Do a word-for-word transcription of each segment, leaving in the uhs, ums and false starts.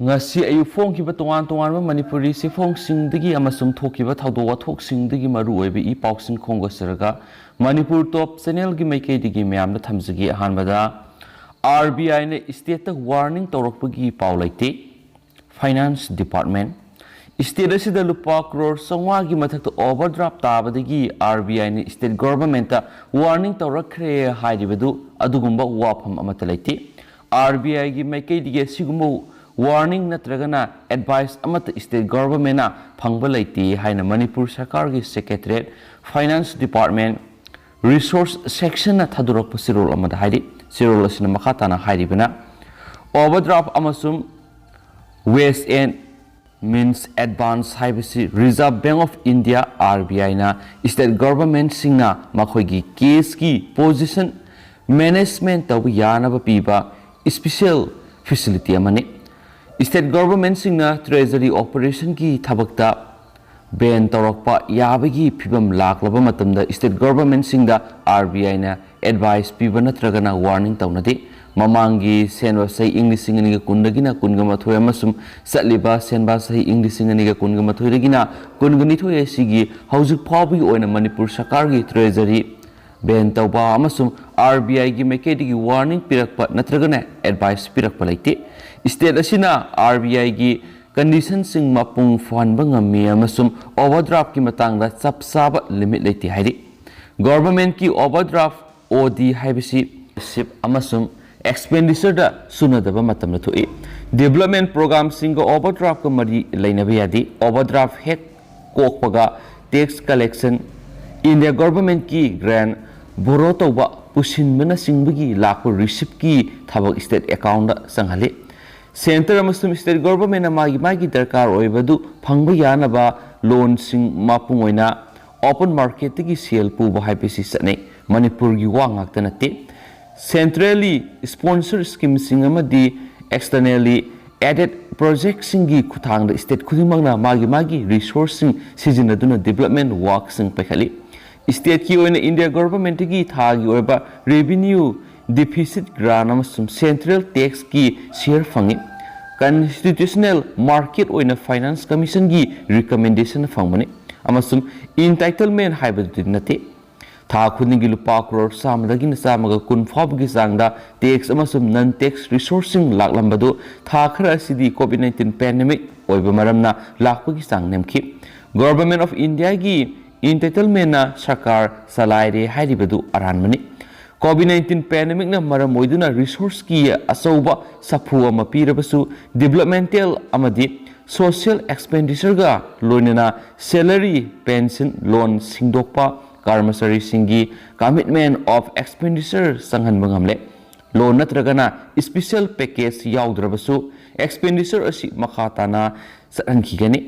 ꯉꯁꯤ ꯑꯌꯨꯛ ꯐꯣꯡꯈꯤꯕ ꯇꯣꯉꯥꯟ ꯇꯣꯉꯥꯟꯕ ꯃꯅꯤꯄꯨꯔꯤ ꯆꯦꯐꯣꯡꯁꯤꯡꯗꯒꯤ ꯑꯃꯁꯨꯡ ꯊꯣꯛꯈꯤꯕ ꯊꯧꯗꯣꯛ ꯋꯥꯊꯣꯛꯁꯤꯡꯗꯒꯤ ꯃꯔꯨꯑꯣꯏꯕ ꯏ ꯄꯥꯎꯁꯤꯡ ꯈꯣꯝꯒꯠꯆꯔꯒ ꯃꯅꯤꯄꯨꯔ ꯇꯣꯞ ꯆꯦꯅꯦꯜꯒꯤ ꯃꯥꯏꯀꯩꯗꯒꯤ ꯃꯌꯥꯝꯗ ꯊꯝꯖꯒꯦ꯫ ꯑꯍꯥꯟꯕꯗ, ꯑꯥꯔ ꯕꯤ ꯑꯥꯏꯅ ꯏꯁꯇꯦꯠꯇ ꯋꯥꯔꯅꯤꯡ ꯇꯧꯔꯛꯄꯒꯤ ꯄꯥꯎ ꯂꯩꯇꯦ꯫ ꯐꯥꯏꯅꯥꯟꯁ ꯗꯤꯄꯥꯔꯠꯃꯦꯟ, ꯏꯁꯇꯦꯠ ꯑꯁꯤꯗ ꯂꯨꯄꯥ ꯀ꯭ꯔꯣꯔ ꯆꯥꯝꯃꯉꯥꯒꯤ ꯃꯊꯛꯇ ꯑꯣꯚꯔꯗ꯭ꯔꯥꯐ ꯇꯥꯕꯗꯒꯤ ꯑꯥꯔ ꯕꯤ ꯑꯥꯏꯅ ꯏꯁꯇꯦꯠ ꯒꯣꯚꯔꯟꯃꯦꯟꯠꯇ ꯋꯥꯔꯅꯤꯡ ꯇꯧꯔꯛꯈ꯭ꯔꯦ ꯍꯥꯏꯔꯤꯕꯗꯨ ꯑꯗꯨꯒꯨꯝꯕ ꯋꯥꯐꯝ ꯑꯃꯠꯇ ꯂꯩꯇꯦ꯫ ꯑꯥꯔ ꯕꯤ ꯑꯥꯏꯒꯤ ꯃꯥꯏꯀꯩꯗꯒꯤ ꯑꯁꯤꯒꯨꯝꯕ ꯋꯥꯔꯅꯤꯡ ꯅꯠꯇ꯭ꯔꯒꯅ ꯑꯦꯗꯚꯥꯏꯁ ꯑꯃꯠꯇ ꯏꯁꯇꯦꯠ ꯒꯣꯚꯔꯟꯃꯦꯟꯠꯅ ꯐꯪꯕ ꯂꯩꯇꯦ ꯍꯥꯏꯅ ꯃꯅꯤꯄꯨꯔ ꯁꯔꯀꯥꯔꯒꯤ ꯁꯦꯀ꯭ꯔꯦꯇꯔꯤꯌꯦꯠ, ꯐꯥꯏꯅꯥꯟꯁ ꯗꯤꯄꯥꯔꯠꯃꯦꯟ, ꯔꯤꯁꯣꯔꯁ ꯁꯦꯛꯁꯟꯅ ꯊꯥꯗꯣꯔꯛꯄ ꯆꯦꯔꯣꯜ ꯑꯃꯗ ꯍꯥꯏꯔꯤ꯫ ꯆꯦꯔꯣꯜ ꯑꯁꯤꯅ ꯃꯈꯥ ꯇꯥꯅ ꯍꯥꯏꯔꯤꯕꯅ, ꯑꯣꯚꯔꯗ꯭ꯔꯥꯐ ꯑꯃꯁꯨꯡ ꯋꯦꯁ ꯑꯦꯟ ꯃꯤꯟꯁ ꯑꯦꯗꯚꯥꯟꯁ ꯍꯥꯏꯕꯁꯤ Reserve Bank of India, R B I ꯅ ꯏꯁꯇꯦꯠ ꯒꯣꯚꯔꯟꯃꯦꯟꯠꯁꯤꯡꯅ ꯃꯈꯣꯏꯒꯤ ꯀꯦꯁꯀꯤ ꯄꯣꯖꯤꯁꯟ ꯃꯦꯅꯦꯖꯃꯦꯟꯠ ꯇꯧꯕ ꯌꯥꯅꯕ ꯄꯤꯕ ꯏꯁꯄꯤꯁꯦꯜ ꯐꯦꯁꯤꯂꯤꯇꯤ ꯑꯃꯅꯤ꯫ ꯏꯁꯇꯦꯠ ꯒꯣꯚꯔꯟꯃꯦꯟꯠꯁꯤꯡꯅ ꯇ꯭ꯔꯦꯖꯔꯤ ꯑꯣꯄꯔꯦꯁꯟꯒꯤ ꯊꯕꯛꯇ ꯕꯦꯟ ꯇꯧꯔꯛꯄ ꯌꯥꯕꯒꯤ ꯐꯤꯚꯝ ꯂꯥꯛꯂꯕ ꯃꯇꯝꯗ ꯏꯁꯇꯦꯠ ꯒꯣꯚꯔꯟꯃꯦꯟꯠꯁꯤꯡꯗ ꯑꯥꯔ ꯕꯤ ꯑꯥꯏꯅ ꯑꯦꯗꯚꯥꯏꯁ ꯄꯤꯕ ꯅꯠꯇ꯭ꯔꯒꯅ ꯋꯥꯔꯅꯤꯡ ꯇꯧꯅꯗꯦ꯫ ꯃꯃꯥꯡꯒꯤ ꯁꯦꯟꯕ ꯆꯍꯤ ꯏꯪ ꯂꯤꯁꯤꯡ ꯑꯅꯤꯒ ꯀꯨꯟꯗꯒꯤꯅ ꯀꯨꯟꯒ ꯃꯥꯊꯣꯏ ꯑꯃꯁꯨꯡ ꯆꯠꯂꯤꯕ ꯁꯦꯟꯕ ꯆꯍꯤ ꯏꯪ ꯂꯤꯁꯤꯡ ꯑꯅꯤꯒ ꯀꯨꯟꯒ ꯃꯥꯊꯣꯏꯗꯒꯤꯅ ꯀꯨꯟꯒ ꯅꯤꯊꯣꯏ ꯑꯁꯤꯒꯤ ꯍꯧꯖꯤꯛ ꯐꯥꯎꯕꯒꯤ ꯑꯣꯏꯅ ꯃꯅꯤꯄꯨꯔ ꯁꯔꯀꯥꯔꯒꯤ ꯇ꯭ꯔꯦꯖꯔꯤ ꯕꯦꯟ ꯇꯧꯕ ꯑꯃꯁꯨꯡ ꯑꯥꯔ ꯕꯤ ꯑꯥꯏꯒꯤ ꯃꯥꯏꯀꯩꯗꯒꯤ ꯋꯥꯔꯅꯤꯡ ꯄꯤꯔꯛꯄ ꯅꯠꯇ꯭ꯔꯒꯅ ꯑꯦꯗꯚꯥꯏꯁ ꯄꯤꯔꯛꯄ ꯂꯩꯇꯦ꯫ ꯏꯁꯇꯦꯠ ꯑꯁꯤꯅ ꯑꯥꯔ ꯕꯤ ꯑꯥꯏꯒꯤ ꯀꯟꯗꯤꯁꯟꯁꯤꯡ ꯃꯄꯨꯡ ꯐꯥꯍꯟꯕ ꯉꯝꯃꯤ ꯑꯃꯁꯨꯡ ꯑꯣꯚꯔꯗ꯭ꯔꯥꯐꯀꯤ ꯃꯇꯥꯡꯗ ꯆꯞ ꯆꯥꯕ ꯂꯤꯃꯤꯠ ꯂꯩꯇꯦ ꯍꯥꯏꯔꯤ꯫ ꯒꯣꯚꯔꯟꯃꯦꯟꯠꯀꯤ ꯑꯣꯚꯔꯗ꯭ꯔꯥꯐ, ꯑꯣ ꯗꯤ, ꯍꯥꯏꯕꯁꯤ ꯔꯤꯁꯤꯞ ꯑꯃꯁꯨꯡ ꯑꯦꯛꯁꯄꯦꯟꯗꯤꯆꯔꯗ ꯆꯨꯅꯗꯕ ꯃꯇꯝꯗ ꯊꯣꯛꯏ꯫ ꯗꯤꯚꯦꯂꯞꯃꯦꯟꯠ ꯄ꯭ꯔꯣꯒ꯭ꯔꯥꯝꯁꯤꯡꯒ ꯑꯣꯚꯔꯗ꯭ꯔꯥꯐꯀ ꯃꯔꯤ ꯂꯩꯅꯕ ꯌꯥꯗꯦ꯫ ꯑꯣꯚꯔꯗ꯭ꯔꯥꯐ ꯍꯦꯛ ꯀꯣꯛꯄꯒ ꯇꯦꯛꯁ ꯀꯂꯦꯛꯁꯟ, ꯏꯟꯗꯤꯌꯥ ꯒꯣꯚꯔꯟꯃꯦꯟꯠꯀꯤ ꯒ꯭ꯔꯥꯟꯠ ꯕꯣꯔꯣ ꯇꯧꯕ, ꯄꯨꯁꯤꯟꯕꯅꯆꯤꯡꯕꯒꯤ ꯂꯥꯛꯄ ꯔꯤꯁꯤꯞꯀꯤ ꯊꯕꯛ ꯏꯁꯇꯦꯠ ꯑꯦꯀꯥꯎꯟꯠꯇ ꯆꯪꯍꯜꯂꯤ꯫ ꯁꯦꯟꯇꯔ ꯑꯃꯁꯨꯡ ꯏꯁꯇꯦꯠ ꯒꯣꯚꯔꯟꯃꯦꯟꯠꯅ ꯃꯥꯒꯤ ꯃꯥꯒꯤ ꯗꯔꯀꯥꯔ ꯑꯣꯏꯕꯗꯨ ꯐꯪꯕ ꯌꯥꯅꯕ ꯂꯣꯟꯁꯤꯡ, ꯃꯄꯨꯡ ꯑꯣꯏꯅ ꯑꯣꯄꯟ ꯃꯥꯔꯀꯦꯠꯇꯒꯤ ꯁꯦꯜ ꯄꯨꯕ ꯍꯥꯏꯕꯁꯤ ꯆꯠꯅꯩ꯫ ꯃꯅꯤꯄꯨꯔꯒꯤ ꯋꯥ ꯉꯥꯛꯇ ꯅꯠꯇꯦ꯫ ꯁꯦꯟꯇ꯭ꯔꯦꯜꯂꯤ ꯁ꯭ꯄꯣꯟꯁꯔ ꯁ꯭ꯀꯤꯝꯁꯤꯡ ꯑꯃꯗꯤ ꯑꯦꯛꯁꯇꯔꯅꯦꯜꯂꯤ ꯑꯦꯗꯦꯗ ꯄ꯭ꯔꯣꯖꯦꯛꯁꯤꯡꯒꯤ ꯈꯨꯠꯊꯥꯡꯗ ꯏꯁꯇꯦꯠ ꯈꯨꯗꯤꯡꯃꯛꯅ ꯃꯥꯒꯤ ꯃꯥꯒꯤ ꯔꯤꯁꯣꯔꯁꯁꯤꯡ ꯁꯤꯖꯤꯟꯅꯗꯨꯅ ꯗꯤꯚꯦꯂꯞꯃꯦꯟꯠ ꯋꯥꯔꯛꯁꯤꯡ ꯄꯥꯏꯈꯠꯂꯤ꯫ ꯏꯁꯇꯦꯠꯀꯤ ꯑꯣꯏꯅ ꯏꯟꯗꯤꯌꯥ ꯒꯣꯚꯔꯟꯃꯦꯟꯠꯇꯒꯤ ꯊꯥꯒꯤ ꯑꯣꯏꯕ ꯔꯦꯚꯤꯅ꯭ꯌꯨ, ꯗꯤꯐꯤꯁꯤꯠ ꯒ꯭ꯔꯥꯟꯠ ꯑꯃꯁꯨꯡ ꯁꯦꯟꯇ꯭ꯔꯦꯜ ꯇꯦꯛꯁꯀꯤ ꯁꯤꯌꯔ ꯐꯪꯏ꯫ ꯀꯟꯁꯇꯤꯇ꯭ꯌꯨꯁꯅꯦꯜ ꯃꯥꯔꯀꯦꯠ ꯑꯣꯏꯅ ꯐꯥꯏꯅꯥꯟꯁ ꯀꯃꯤꯁꯟꯒꯤ ꯔꯤꯀꯃꯦꯟꯗꯦꯁꯟ ꯐꯪꯕꯅꯤ ꯑꯃꯁꯨꯡ ꯏꯟꯇꯥꯏꯇꯜꯃꯦꯟ ꯍꯥꯏꯕꯗꯨꯗꯤ ꯅꯠꯇꯦ꯫ ꯊꯥ ꯈꯨꯗꯤꯡꯒꯤ ꯂꯨꯄꯥ ꯀ꯭ꯔꯣꯔ ꯆꯥꯝꯃꯗꯒꯤꯅ ꯆꯥꯝꯃꯒ ꯀꯨꯟ ꯐꯥꯎꯕꯒꯤ ꯆꯥꯡꯗ ꯇꯦꯛꯁ ꯑꯃꯁꯨꯡ ꯅꯟ ꯇꯦꯛꯁ ꯔꯤꯁꯣꯔꯁꯁꯤꯡ ꯂꯥꯛꯂꯝꯕꯗꯨ ꯊꯥ ꯈꯔ ꯑꯁꯤꯗꯤ ꯀꯣꯚꯤꯗ ꯅꯥꯏꯟꯇꯤꯟ ꯄꯦꯟꯗꯦꯃꯤꯛ ꯑꯣꯏꯕ ꯃꯔꯝꯅ ꯂꯥꯛꯄꯒꯤ ꯆꯥꯡ ꯅꯦꯝꯈꯤ꯫ ꯒꯣꯚꯔꯟꯃꯦꯟꯠ ꯑꯣꯐ ꯏꯟꯗꯤꯌꯥꯒꯤ ꯏꯟꯇꯥꯏꯇꯜꯃꯦꯟꯅ ꯁꯔꯀꯥꯔ ꯆꯂꯥꯏꯔꯦ ꯍꯥꯏꯔꯤꯕꯗꯨ ꯑꯔꯥꯟꯕꯅꯤ꯫ ꯀꯣꯚꯤꯗ ꯅꯥꯏꯟꯇꯤꯟ ꯄꯦꯟꯗꯦꯃꯤꯛꯅ ꯃꯔꯝ ꯑꯣꯏꯗꯨꯅ ꯔꯤꯁꯣꯔꯁꯀꯤ ꯑꯆꯧꯕ ꯁꯥꯐꯨ ꯑꯃ ꯄꯤꯔꯕꯁꯨ, ꯗꯤꯕꯦꯂꯞꯃꯦꯟꯇꯦꯜ ꯑꯃꯗꯤ ꯁꯣꯁꯤꯌꯦꯜ ꯑꯦꯛꯁꯄꯦꯟꯗꯤꯆꯔꯒ ꯂꯣꯏꯅꯅ ꯁꯦꯂꯔꯤ, ꯄꯦꯟꯁꯟ, ꯂꯣꯟ ꯁꯤꯡꯗꯣꯛꯄ, ꯀꯔꯃꯆꯥꯔꯤꯁꯤꯡꯒꯤ ꯀꯃꯤꯠꯃꯦꯟ ꯑꯣꯐ ꯑꯦꯛꯁꯄꯦꯟꯗꯤꯆꯔ ꯆꯪꯍꯟꯕ ꯉꯝꯂꯦ꯫ ꯂꯣꯟ ꯅꯠꯇ꯭ꯔꯒꯅ ꯏꯁꯄꯤꯁꯦꯜ ꯄꯦꯀꯦꯖ ꯌꯥꯎꯗ꯭ꯔꯕꯁꯨ, ꯑꯦꯛꯁꯄꯦꯟꯗꯤꯆꯔ ꯑꯁꯤ ꯃꯈꯥ ꯇꯥꯅ ꯆꯠꯍꯟꯈꯤꯒꯅꯤ꯫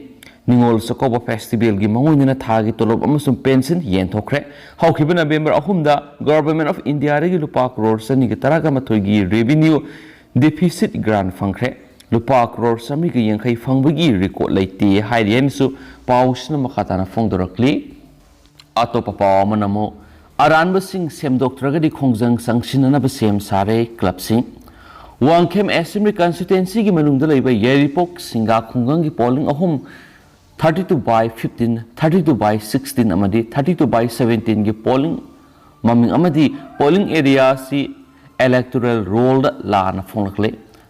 ꯅꯤꯉꯣꯜ ꯆꯥꯛꯀꯧꯕ ꯐꯦꯁꯇꯤꯚꯦꯜꯒꯤ ꯃꯃꯣꯏꯅ ꯊꯥꯒꯤ ꯇꯣꯂꯣꯞ ꯑꯃꯁꯨꯡ ꯄꯦꯟꯁꯟ ꯌꯦꯟꯊꯣꯛꯈ꯭ꯔꯦ꯫ ꯍꯧꯈꯤꯕ ꯅꯕꯦꯝꯕꯔ ꯑꯍꯨꯝꯗ ꯒꯣꯚꯔꯟꯃꯦꯟꯠ ꯑꯣꯐ ꯏꯟꯗꯤꯌꯥꯗꯒꯤ ꯂꯨꯄꯥ ꯀ꯭ꯔꯣꯔ ꯆꯅꯤꯒ ꯇꯔꯥꯒ ꯃꯥꯊꯣꯏꯒꯤ ꯔꯦꯚꯤꯅ꯭ꯌꯨ ꯗꯤꯐꯤꯁꯤꯠ ꯒ꯭ꯔꯥꯟ ꯐꯪꯈ꯭ꯔꯦ꯫ ꯂꯨꯄꯥ ꯀ꯭ꯔꯣꯔ ꯆꯥꯃꯔꯤꯒ ꯌꯥꯡꯈꯩ ꯐꯪꯕꯒꯤ ꯔꯦꯀꯣꯔꯗ ꯂꯩꯇꯦ ꯍꯥꯏꯔꯤ ꯍꯥꯏꯅꯁꯨ ꯄꯥꯎꯁꯤꯅ ꯃꯈꯥ ꯇꯥꯅ ꯐꯣꯡꯗꯣꯔꯛꯂꯤ꯫ ꯑꯇꯣꯞꯄ ꯄꯥꯎ ꯑꯃꯅ ꯑꯃꯨꯛ, ꯑꯔꯥꯟꯕꯁꯤꯡ ꯁꯦꯝꯗꯣꯛꯇ꯭ꯔꯒꯗꯤ ꯈꯣꯡꯖꯪ ꯆꯪꯁꯤꯟꯅꯅꯕ ꯁꯦꯝ ꯁꯥꯔꯦ ꯀ꯭ꯂꯕꯁꯤꯡ꯫ ꯋꯥꯡꯈꯦꯝ ꯑꯦꯁꯦꯝꯕ꯭ꯂꯤ ꯀꯟꯁꯇꯤꯇ꯭ꯋꯦꯟꯁꯤꯒꯤ ꯃꯅꯨꯡꯗ ꯂꯩꯕ ꯌꯥꯏꯔꯤꯄꯣꯛ ꯁꯤꯡꯒꯥ ꯈꯨꯡꯒꯪꯒꯤ ꯄꯣꯂꯤꯡ ꯑꯍꯨꯝ, thirty two by fifteen, thirty two by sixteen ꯑꯃꯗꯤ thirty two by seventeenꯒꯤ ꯄꯣꯂꯤꯡ ꯃꯃꯤꯡ ꯑꯃꯗꯤ ꯄꯣꯂꯤꯡ ꯑꯦꯔꯤꯌꯥ ꯑꯁꯤ ꯏꯂꯦꯛꯇꯣꯔꯦꯜ ꯔꯣꯜꯗ ꯂꯥꯟꯅ ꯐꯣꯡꯂꯛꯂꯦ꯫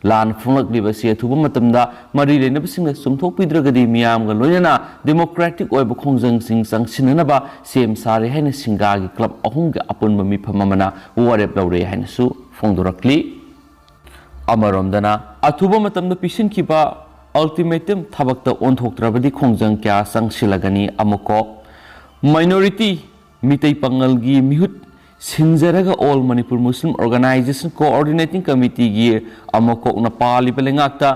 ꯂꯥꯟꯅ ꯐꯣꯡꯂꯛꯂꯤꯕ ꯑꯁꯤ ꯑꯊꯨꯕ ꯃꯇꯝꯗ ꯃꯔꯤ ꯂꯩꯅꯕꯁꯤꯡꯅ ꯆꯨꯝꯊꯣꯛꯄꯤꯗ꯭ꯔꯒꯗꯤ ꯃꯤꯌꯥꯝꯒ ꯂꯣꯏꯅꯅ ꯗꯦꯃꯣꯀ꯭ꯔꯦꯇꯤꯛ ꯑꯣꯏꯕ ꯈꯣꯡꯖꯪꯁꯤꯡ ꯆꯪꯁꯤꯟꯅꯅꯕ ꯁꯦꯝ ꯁꯥꯔꯦ ꯍꯥꯏꯅ ꯁꯤꯡꯒꯥꯒꯤ ꯀ꯭ꯂꯕ ꯑꯍꯨꯝꯒꯤ ꯑꯄꯨꯟꯕ ꯃꯤꯐꯝ ꯑꯃꯅ ꯋꯥꯔꯦꯞ ꯂꯧꯔꯦ ꯍꯥꯏꯅꯁꯨ ꯐꯣꯡꯗꯣꯔꯛꯂꯤ꯫ ꯑꯃꯔꯣꯝꯗꯅ, ꯑꯊꯨꯕ ꯃꯇꯝꯗ ꯄꯤꯁꯤꯟꯈꯤꯕ ꯑꯜꯇꯤꯃꯦꯇꯝ ꯊꯕꯛꯇ ꯑꯣꯟꯊꯣꯛꯇ꯭ꯔꯕꯗꯤ ꯈꯣꯡꯖꯪ ꯀꯌꯥ ꯆꯪꯁꯤꯜꯂꯒꯅꯤ ꯑꯃꯨꯛꯀꯣ꯫ ꯃꯥꯏꯅꯣꯔꯤꯇꯤ ꯃꯤꯇꯩ ꯄꯥꯉꯜꯒꯤ ꯃꯤꯍꯨꯠ ꯁꯤꯟꯖꯔꯒ ꯑꯣꯜ ꯃꯅꯤꯄꯨꯔ ꯃꯨꯁꯂꯤꯝ ꯑꯣꯔꯒꯅꯥꯏꯖꯦꯁꯟ ꯀꯣꯑꯣꯔꯗꯤꯅꯦꯇꯤꯡ ꯀꯃꯤꯇꯤꯒꯤ ꯑꯃꯨꯛꯀꯣꯛꯅ ꯄꯥꯜꯂꯤꯕ ꯂꯩꯉꯥꯛꯇ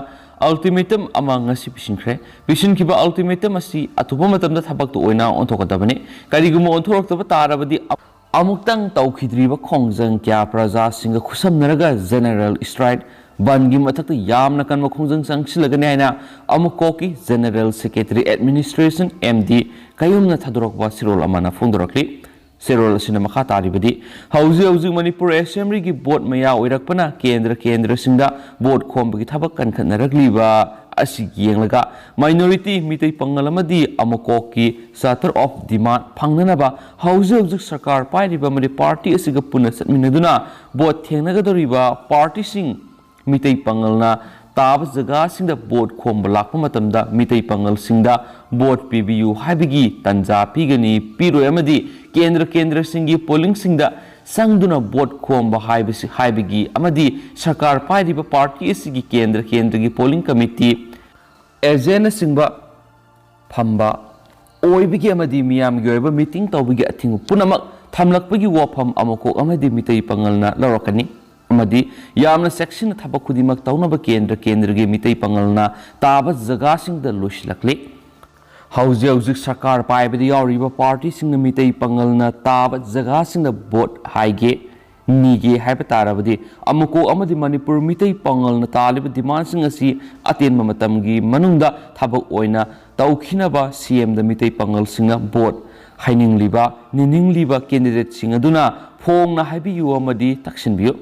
ꯑꯜꯇꯤꯃꯦꯇꯝ ꯑꯃ ꯉꯁꯤ ꯄꯤꯁꯤꯟꯈ꯭ꯔꯦ꯫ ꯄꯤꯁꯤꯟꯈꯤꯕ ꯑꯜꯇꯤꯃꯦꯇꯝ ꯑꯁꯤ ꯑꯊꯨꯕ ꯃꯇꯝꯗ ꯊꯕꯛꯇ ꯑꯣꯏꯅ ꯑꯣꯟꯊꯣꯛꯀꯗꯕꯅꯤ꯫ ꯀꯔꯤꯒꯨꯝꯕ ꯑꯣꯟꯊꯣꯔꯛꯇꯕ ꯇꯥꯔꯕꯗꯤ ꯑꯃꯨꯛꯇꯪ ꯇꯧꯈꯤꯗ꯭ꯔꯤꯕ ꯈꯣꯡꯖꯪ ꯀꯌꯥ ꯄ꯭ꯔꯖꯥꯁꯤꯡꯒ ꯈꯨꯠꯁꯝꯅꯔꯒ ꯖꯦꯅꯔꯦꯜ ꯁ꯭ꯇ꯭ꯔꯥꯏꯛ, ꯕꯟꯒꯤ ꯃꯊꯛꯇ ꯌꯥꯝꯅ ꯀꯟꯕ ꯈꯣꯡꯖꯪ ꯆꯪꯁꯤꯜꯂꯒꯅꯤ ꯍꯥꯏꯅ ꯑꯃꯨꯛꯀꯣꯛꯀꯤ general secretary administration, M D ꯀꯌꯨꯝꯅ ꯊꯥꯗꯣꯔꯛꯄ ꯁꯤꯔꯣꯜ ꯑꯃꯅ ꯐꯣꯡꯗꯣꯔꯛꯂꯤ꯫ ꯆꯦꯔꯣꯜ ꯑꯁꯤꯅ ꯃꯈꯥ ꯇꯥꯔꯤꯕꯗꯤ, ꯍꯧꯖꯤꯛ ꯍꯧꯖꯤꯛ ꯃꯅꯤꯄꯨꯔ ꯑꯦꯁꯦꯝꯕ꯭ꯂꯤꯒꯤ ꯚꯣꯠ ꯃꯌꯥ ꯑꯣꯏꯔꯛꯄꯅ ꯀꯦꯟꯗ꯭ꯔ ꯀꯦꯟꯗ꯭ꯔꯁꯤꯡꯗ ꯚꯣꯠ ꯈꯣꯝꯕꯒꯤ ꯊꯕꯛ ꯀꯟꯈꯠꯅꯔꯛꯂꯤꯕ ꯑꯁꯤ ꯌꯦꯡꯂꯒ, ꯃꯥꯏꯅꯣꯔꯤꯇꯤ ꯃꯤꯇꯩ ꯄꯥꯉꯜ ꯑꯃꯗꯤ ꯑꯃꯀꯣꯛꯀꯤ ꯆꯥꯔꯇꯔ ꯑꯣꯐ ꯗꯤꯃꯥꯟ ꯐꯪꯅꯅꯕ ꯍꯧꯖꯤꯛ ꯍꯧꯖꯤꯛ ꯁꯔꯀꯥꯔ ꯄꯥꯏꯔꯤꯕ ꯑꯃꯗꯤ ꯄꯥꯔꯇꯤ ꯑꯁꯤꯒ ꯄꯨꯟꯅ ꯆꯠꯃꯤꯟꯅꯗꯨꯅ ꯚꯣꯠ ꯊꯦꯡꯅꯒꯗꯧꯔꯤꯕ ꯄꯥꯔꯇꯤꯁꯤꯡ, ꯃꯤꯇꯩ ꯄꯥꯉꯜꯅ ꯇꯥꯕ ꯖꯒꯥꯁꯤꯡꯗ ꯚꯣꯠ ꯈꯣꯝꯕ ꯂꯥꯛꯄ ꯃꯇꯝꯗ ꯃꯤꯇꯩ ꯄꯥꯉꯜꯁꯤꯡꯗ ꯚꯣꯠ ꯄꯤꯕꯤꯌꯨ ꯍꯥꯏꯕꯒꯤ ꯇꯟꯖꯥ ꯄꯤꯒꯅꯤ, ꯄꯤꯔꯣꯏ ꯑꯃꯗꯤ ꯀꯦꯟꯗ꯭ꯔ ꯀꯦꯟꯗ꯭ꯔꯁꯤꯡꯒꯤ ꯄꯣꯂꯤꯡꯁꯤꯡꯗ ꯆꯪꯗꯨꯅ ꯚꯣꯠ ꯈꯣꯝꯕ ꯍꯥꯏꯕꯁꯤ, ꯍꯥꯏꯕꯒꯤ ꯑꯃꯗꯤ ꯁꯔꯀꯥꯔ ꯄꯥꯏꯔꯤꯕ ꯄꯥꯔꯇꯤ ꯑꯁꯤꯒꯤ ꯀꯦꯟꯗ꯭ꯔ ꯀꯦꯟꯗ꯭ꯔꯒꯤ ꯄꯣꯂꯤꯡ ꯀꯃꯤꯇꯤ, ꯑꯦꯖꯦꯟꯅꯆꯤꯡꯕ ꯐꯝꯕ ꯑꯣꯏꯕꯒꯤ ꯑꯃꯗꯤ ꯃꯤꯌꯥꯝꯒꯤ ꯑꯣꯏꯕ ꯃꯤꯇꯤꯡ ꯇꯧꯕꯒꯤ ꯑꯊꯤꯡꯕ ꯄꯨꯝꯅꯃꯛ ꯊꯝꯂꯛꯄꯒꯤ ꯋꯥꯐꯝ ꯑꯃꯀꯣꯛ ꯑꯃꯗꯤ ꯃꯤꯇꯩ ꯄꯥꯉꯜꯅ ꯂꯧꯔꯛꯀꯅꯤ꯫ ꯑꯃꯗꯤ ꯌꯥꯝꯅ ꯆꯦꯛꯁꯤꯟꯅ ꯊꯕꯛ ꯈꯨꯗꯤꯡꯃꯛ ꯇꯧꯅꯕ ꯀꯦꯟꯗ꯭ꯔ ꯀꯦꯟꯗ꯭ꯔꯒꯤ ꯃꯤꯇꯩ ꯄꯥꯉꯜꯅ ꯇꯥꯕ ꯖꯒꯥꯁꯤꯡꯗ ꯂꯣꯏꯁꯤꯜꯂꯛꯂꯤ꯫ ꯍꯧꯖꯤꯛ ꯍꯧꯖꯤꯛ ꯁꯔꯀꯥꯔ ꯄꯥꯏꯕꯗ ꯌꯥꯎꯔꯤꯕ ꯄꯥꯔꯇꯤꯁꯤꯡꯅ ꯃꯤꯇꯩ ꯄꯥꯉꯜꯅ ꯇꯥꯕ ꯖꯒꯥꯁꯤꯡꯗ ꯚꯣꯠ ꯍꯥꯏꯒꯦ, ꯅꯤꯒꯦ ꯍꯥꯏꯕ ꯇꯥꯔꯕꯗꯤ, ꯑꯃꯀꯣꯛ ꯑꯃꯗꯤ ꯃꯅꯤꯄꯨꯔ ꯃꯤꯇꯩ ꯄꯥꯉꯜꯅ ꯇꯥꯜꯂꯤꯕ ꯗꯤꯃꯥꯟꯁꯤꯡ ꯑꯁꯤ ꯑꯇꯦꯟꯕ ꯃꯇꯝꯒꯤ ꯃꯅꯨꯡꯗ ꯊꯕꯛ ꯑꯣꯏꯅ ꯇꯧꯈꯤꯅꯕ ꯁꯤ ꯑꯦꯝꯗ ꯃꯤꯇꯩ ꯄꯥꯉꯜꯁꯤꯡꯅ ꯚꯣꯠ ꯍꯥꯏꯅꯤꯡꯂꯤꯕ, ꯅꯤꯅꯤꯡꯂꯤꯕ ꯀꯦꯟꯗꯤꯗꯦꯠꯁꯤꯡ ꯑꯗꯨꯅ ꯐꯣꯡꯅ ꯍꯥꯏꯕꯤꯌꯨ ꯑꯃꯗꯤ ꯇꯛꯁꯤꯟꯕꯤꯌꯨ꯫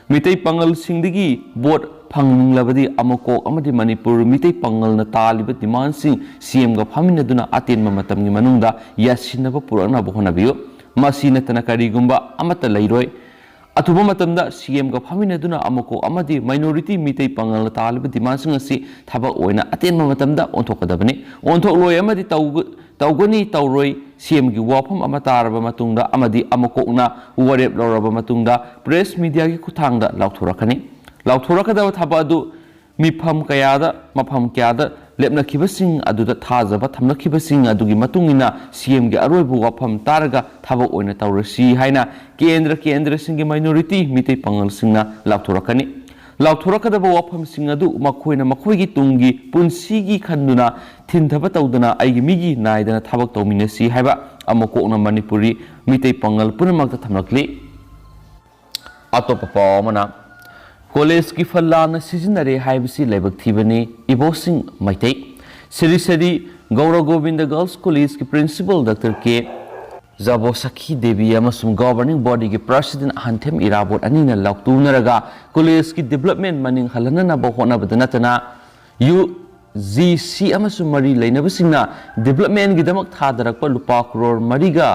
ꯃꯤꯇꯩ ꯄꯥꯉꯜꯁꯤꯡꯗꯒꯤ ꯚꯣꯠ ꯐꯪꯅꯤꯡꯂꯕꯗꯤ ꯑꯃꯀꯣꯛ ꯑꯃꯗꯤ ꯃꯅꯤꯄꯨꯔ ꯃꯤꯇꯩ ꯄꯥꯉꯜꯅ ꯇꯥꯜꯂꯤꯕ ꯗꯤꯃꯥꯟꯁꯤꯡ ꯁꯤ ꯑꯦꯝꯒ ꯐꯝꯃꯤꯟꯅꯗꯨꯅ ꯑꯇꯦꯟꯕ ꯃꯇꯝꯒꯤ ꯃꯅꯨꯡꯗ ꯌꯥꯁꯤꯟꯅꯕ ꯄꯨꯔꯛꯅꯕ ꯍꯣꯠꯅꯕꯤꯌꯨ꯫ ꯃꯁꯤ ꯅꯠꯇꯅ ꯀꯔꯤꯒꯨꯝꯕ ꯑꯃꯠꯇ ꯂꯩꯔꯣꯏ꯫ ꯑꯊꯨꯕ ꯃꯇꯝꯗ ꯁꯤ ꯑꯦꯝꯒ ꯐꯝꯃꯤꯟꯅꯗꯨꯅ ꯑꯃꯀꯣꯛ ꯑꯃꯗꯤ ꯃꯥꯏꯅꯣꯔꯤꯇꯤ ꯃꯤꯇꯩ ꯄꯥꯉꯜꯅ ꯇꯥꯜꯂꯤꯕ ꯗꯤꯃꯥꯟꯁꯤꯡ ꯑꯁꯤ ꯊꯕꯛ ꯑꯣꯏꯅ ꯑꯇꯦꯟꯕ ꯃꯇꯝꯗ ꯑꯣꯟꯊꯣꯛꯀꯗꯕꯅꯤ꯫ ꯑꯣꯟꯊꯣꯛꯂꯣꯏ ꯑꯃꯗꯤ ꯇꯧꯒ-, ꯇꯧꯒꯅꯤ ꯇꯧꯔꯣꯏ ꯁꯤ ꯑꯦꯝꯒꯤ ꯋꯥꯐꯝ ꯑꯃ ꯇꯥꯔꯕ ꯃꯇꯨꯡꯗ ꯑꯃꯗꯤ ꯑꯃꯀꯣꯛꯅ ꯋꯥꯔꯦꯞ ꯂꯧꯔꯕ ꯃꯇꯨꯡꯗ ꯄ꯭ꯔꯦꯁ ꯃꯤꯗꯤꯌꯥꯒꯤ ꯈꯨꯠꯊꯥꯡꯗ ꯂꯥꯎꯊꯣꯔꯛꯀꯅꯤ꯫ ꯂꯥꯎꯊꯣꯔꯛꯀꯗꯕ ꯊꯕꯛ ꯑꯗꯨ ꯃꯤꯐꯝ ꯀꯌꯥꯗ, ꯃꯐꯝ ꯀꯌꯥꯗ ꯂꯦꯞꯅꯈꯤꯕꯁꯤꯡ ꯑꯗꯨꯗ ꯊꯥꯖꯕ ꯊꯝꯂꯛꯈꯤꯕꯁꯤꯡ ꯑꯗꯨꯒꯤ ꯃꯇꯨꯡ ꯏꯟꯅ ꯁꯤ ꯑꯦꯝꯒꯤ ꯑꯔꯣꯏꯕ ꯋꯥꯐꯝ ꯇꯥꯔꯒ ꯊꯕꯛ ꯑꯣꯏꯅ ꯇꯧꯔꯁꯤ ꯍꯥꯏꯅ ꯀꯦꯟꯗ꯭ꯔ ꯀꯦꯟꯗ꯭ꯔꯁꯤꯡꯒꯤ ꯃꯥꯏꯅꯣꯔꯤꯇꯤ ꯃꯤꯇꯩ ꯄꯥꯉꯜꯁꯤꯡꯅ ꯂꯥꯎꯊꯣꯔꯛꯀꯅꯤ꯫ ꯂꯥꯎꯊꯣꯔꯛꯀꯗꯕ ꯋꯥꯐꯝꯁꯤꯡ ꯑꯗꯨ ꯃꯈꯣꯏꯅ ꯃꯈꯣꯏꯒꯤ ꯇꯨꯡꯒꯤ ꯄꯨꯟꯁꯤꯒꯤ ꯈꯟꯗꯨꯅ ꯊꯤꯟꯊꯕ ꯇꯧꯗꯅ ꯑꯩꯒꯤ ꯃꯤꯒꯤ ꯅꯥꯏꯗꯅ ꯊꯕꯛ ꯇꯧꯃꯤꯟꯅꯁꯤ ꯍꯥꯏꯕ ꯑꯃꯀꯣꯛꯅ ꯃꯅꯤꯄꯨꯔꯤ ꯃꯤꯇꯩ ꯄꯥꯉꯜ ꯄꯨꯝꯅꯃꯛꯇ ꯊꯝꯂꯛꯂꯤ꯫ ꯑꯇꯣꯞꯄ ꯄꯥꯎ ꯑꯃꯅ, ꯀꯣꯂꯦꯖꯀꯤ ꯐꯟ ꯂꯥꯟꯅ ꯁꯤꯖꯤꯟꯅꯔꯦ ꯍꯥꯏꯕꯁꯤ ꯂꯥꯏꯕꯛ ꯊꯤꯕꯅꯤ, ꯏꯕꯣꯁꯤꯡ ꯃꯩꯇꯩ꯫ ꯁꯤꯔꯤ ꯁꯤꯔꯤ ꯒꯧꯔ ꯒꯣꯕꯤꯟꯗ ꯒꯔꯜꯁ ꯀꯣꯂꯦꯖꯀꯤ ꯄ꯭ꯔꯤꯟꯁꯤꯄꯜ ꯗꯥꯛꯇꯔ ꯀꯦ ꯖꯕꯣ ꯁꯈꯤ ꯗꯦꯕꯤ ꯑꯃꯁꯨꯡ governing bodyꯒꯤ president ꯑꯍꯟꯊꯦꯝ ꯏꯔꯥꯕꯣꯠ ꯑꯅꯤꯅ ꯂꯥꯎꯇꯨꯅꯔꯒ collegeꯀꯤ development ꯃꯅꯤꯡ ꯍꯜꯍꯟꯅꯅꯕ ꯍꯣꯠꯅꯕꯗ ꯅꯠꯇꯅ, ꯌꯨ ꯖꯤ ꯁꯤ ꯑꯃꯁꯨꯡ ꯃꯔꯤ ꯂꯩꯅꯕꯁꯤꯡꯅ developmentꯒꯤꯗꯃꯛ ꯊꯥꯗꯔꯛꯄ ꯂꯨꯄꯥ ꯀ꯭ꯔꯣꯔ ꯃꯔꯤꯒ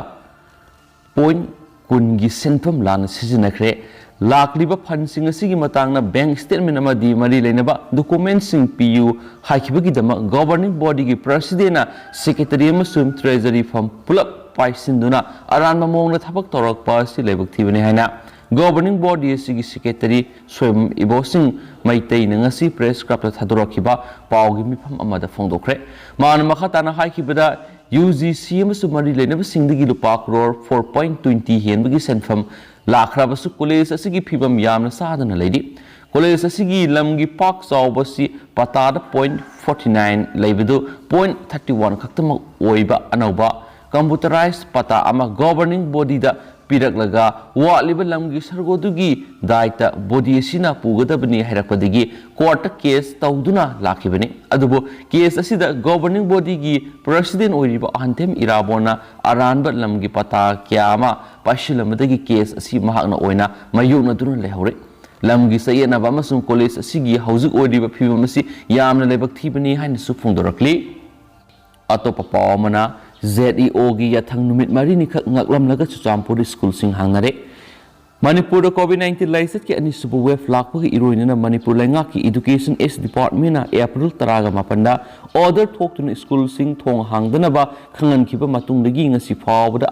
ꯄꯣꯏꯟ ꯀꯨꯟꯒꯤ ꯁꯦꯟꯐꯝ ꯂꯥꯟꯅ ꯁꯤꯖꯤꯟꯅꯈ꯭ꯔꯦ꯫ ꯂꯥꯛꯂꯤꯕ fundꯁꯤꯡ ꯑꯁꯤꯒꯤ ꯃꯇꯥꯡꯗ bank statement ꯑꯃꯗꯤ ꯃꯔꯤ ꯂꯩꯅꯕ documentꯁꯤꯡ ꯄꯤꯌꯨ ꯍꯥꯏꯈꯤꯕꯒꯤꯗꯃꯛ governing bodyꯒꯤ presidentꯅ secretary ꯑꯃꯁꯨꯡ treasury firm ꯄꯨꯂꯞ ꯄꯥꯏꯁꯤꯟꯗꯨꯅ ꯑꯔꯥꯟꯕ ꯃꯑꯣꯡꯗ ꯊꯕꯛ ꯇꯧꯔꯛꯄ ꯑꯁꯤ ꯂꯥꯏꯕꯛ ꯊꯤꯕꯅꯤ ꯍꯥꯏꯅ governing body ꯑꯁꯤꯒꯤ secretary ꯁꯣꯏꯕꯝ ꯏꯕꯣꯁꯤꯡ ꯃꯩꯇꯩꯅ ꯉꯁꯤ press clubꯇ ꯊꯥꯗꯣꯔꯛꯈꯤꯕ ꯄꯥꯎꯒꯤ ꯃꯤꯐꯝ ꯑꯃꯗ ꯐꯣꯡꯗꯣꯛꯈ꯭ꯔꯦ꯫ ꯃꯥꯅ ꯃꯈꯥ ꯇꯥꯅ ꯍꯥꯏꯈꯤꯕꯗ, ꯌꯨ ꯖꯤ ꯁꯤ ꯑꯃꯁꯨꯡ ꯃꯔꯤ ꯂꯩꯅꯕꯁꯤꯡꯗꯒꯤ ꯂꯨꯄꯥ ꯀ꯭ꯔꯣꯔ ꯐꯣꯔ ꯄꯣꯏꯟ ꯇ꯭ꯋꯦꯟꯇꯤ ꯍꯦꯟꯕꯒꯤ ꯁꯦꯟꯐꯝ ꯂꯥꯛꯈ꯭ꯔꯕꯁꯨ, ꯀꯣꯂꯦꯖ ꯑꯁꯤꯒꯤ ꯐꯤꯕꯝ ꯌꯥꯝꯅ ꯆꯥꯗꯅ ꯂꯩꯔꯤ꯫ ꯀꯣꯂꯦꯖ ꯑꯁꯤꯒꯤ ꯂꯝꯒꯤ ꯄꯥꯛ ꯆꯥꯎꯕꯁꯤ ꯄꯇꯥꯗ ꯄꯣꯏꯟ ꯐꯣꯔꯇꯤ ꯅꯥꯏꯟ ꯂꯩꯕꯗꯨ ꯄꯣꯏꯟ ꯊꯥꯔꯇꯤ ꯋꯥꯟ ꯈꯛꯇꯃꯛ ꯑꯣꯏꯕ ꯑꯅꯧꯕ computerized ꯄꯇꯥ ꯑꯃ governing bodyꯗ ꯄꯤꯔꯛꯂꯒ, ꯋꯥꯠꯂꯤꯕ ꯂꯝꯒꯤ ꯁꯔꯨꯛ ꯑꯗꯨꯒꯤ ꯗꯥꯏꯇ body ꯑꯁꯤꯅ ꯄꯨꯒꯗꯕꯅꯤ ꯍꯥꯏꯔꯛꯄꯗꯒꯤ courtꯇ case ꯇꯧꯗꯨꯅ ꯂꯥꯛꯈꯤꯕꯅꯤ꯫ ꯑꯗꯨꯕꯨ case ꯑꯁꯤꯗ governing bodyꯒꯤ president ꯑꯣꯏꯔꯤꯕ ꯑꯍꯟꯊꯦꯝ ꯏꯔꯥꯕꯣꯟꯅ ꯑꯔꯥꯟꯕ ꯂꯝꯒꯤ ꯄꯇꯥ ꯀꯌꯥ ꯑꯃ ꯄꯥꯏꯁꯤꯜꯂꯝꯕꯗꯒꯤ case ꯑꯁꯤ ꯃꯍꯥꯛꯅ ꯑꯣꯏꯅ ꯃꯥꯌꯣꯛꯅꯗꯨꯅ ꯂꯩꯍꯧꯔꯦ꯫ ꯂꯝꯒꯤ ꯆꯌꯦꯠꯅꯕ ꯑꯃꯁꯨꯡ ꯀꯣꯂꯦꯖ ꯑꯁꯤꯒꯤ ꯍꯧꯖꯤꯛ ꯑꯣꯏꯔꯤꯕ ꯐꯤꯕꯝ ꯑꯁꯤ ꯌꯥꯝꯅ ꯂꯥꯏꯕꯛ ꯊꯤꯕꯅꯤ ꯍꯥꯏꯅꯁꯨ ꯐꯣꯡꯗꯣꯔꯛꯂꯤ꯫ ꯑꯇꯣꯞꯄ ꯄꯥꯎ ꯑꯃꯅ, ꯖꯦꯗ ꯏ ꯑꯣꯒꯤ ꯌꯥꯊꯪ ꯅꯨꯃꯤꯠ ꯃꯔꯤꯅꯤꯈꯛ ꯉꯥꯛꯂꯝꯂꯒ ꯆꯨꯔꯆꯥꯟꯄꯨꯔꯗ ꯁ꯭ꯀꯨꯜꯁꯤꯡ ꯍꯥꯡꯅꯔꯦ꯫ ꯃꯅꯤꯄꯨꯔꯗ ꯀꯣꯚꯤꯗ ꯅꯥꯏꯟꯇꯤꯟ ꯂꯥꯏꯆꯠꯀꯤ ꯑꯅꯤꯁꯨꯕ ꯋꯦꯚ ꯂꯥꯛꯄꯒ ꯏꯔꯣꯏꯅꯅ ꯃꯅꯤꯄꯨꯔ ꯂꯩꯉꯥꯛꯀꯤ ꯏꯗꯨꯀꯦꯁꯟ ꯑꯦꯁ ꯗꯤꯄꯥꯔꯠꯃꯦꯟꯅ ꯑꯦꯄ꯭ꯔꯤꯜ ꯇꯔꯥꯒ ꯃꯥꯄꯟꯗ ꯑꯣꯔꯗꯔ ꯊꯣꯛꯇꯨꯅ ꯁ꯭ꯀꯨꯜꯁꯤꯡ ꯊꯣꯡ ꯍꯥꯡꯗꯅꯕ ꯈꯪꯍꯟꯈꯤꯕ ꯃꯇꯨꯡꯗꯒꯤ ꯉꯁꯤ ꯐꯥꯎꯕꯗ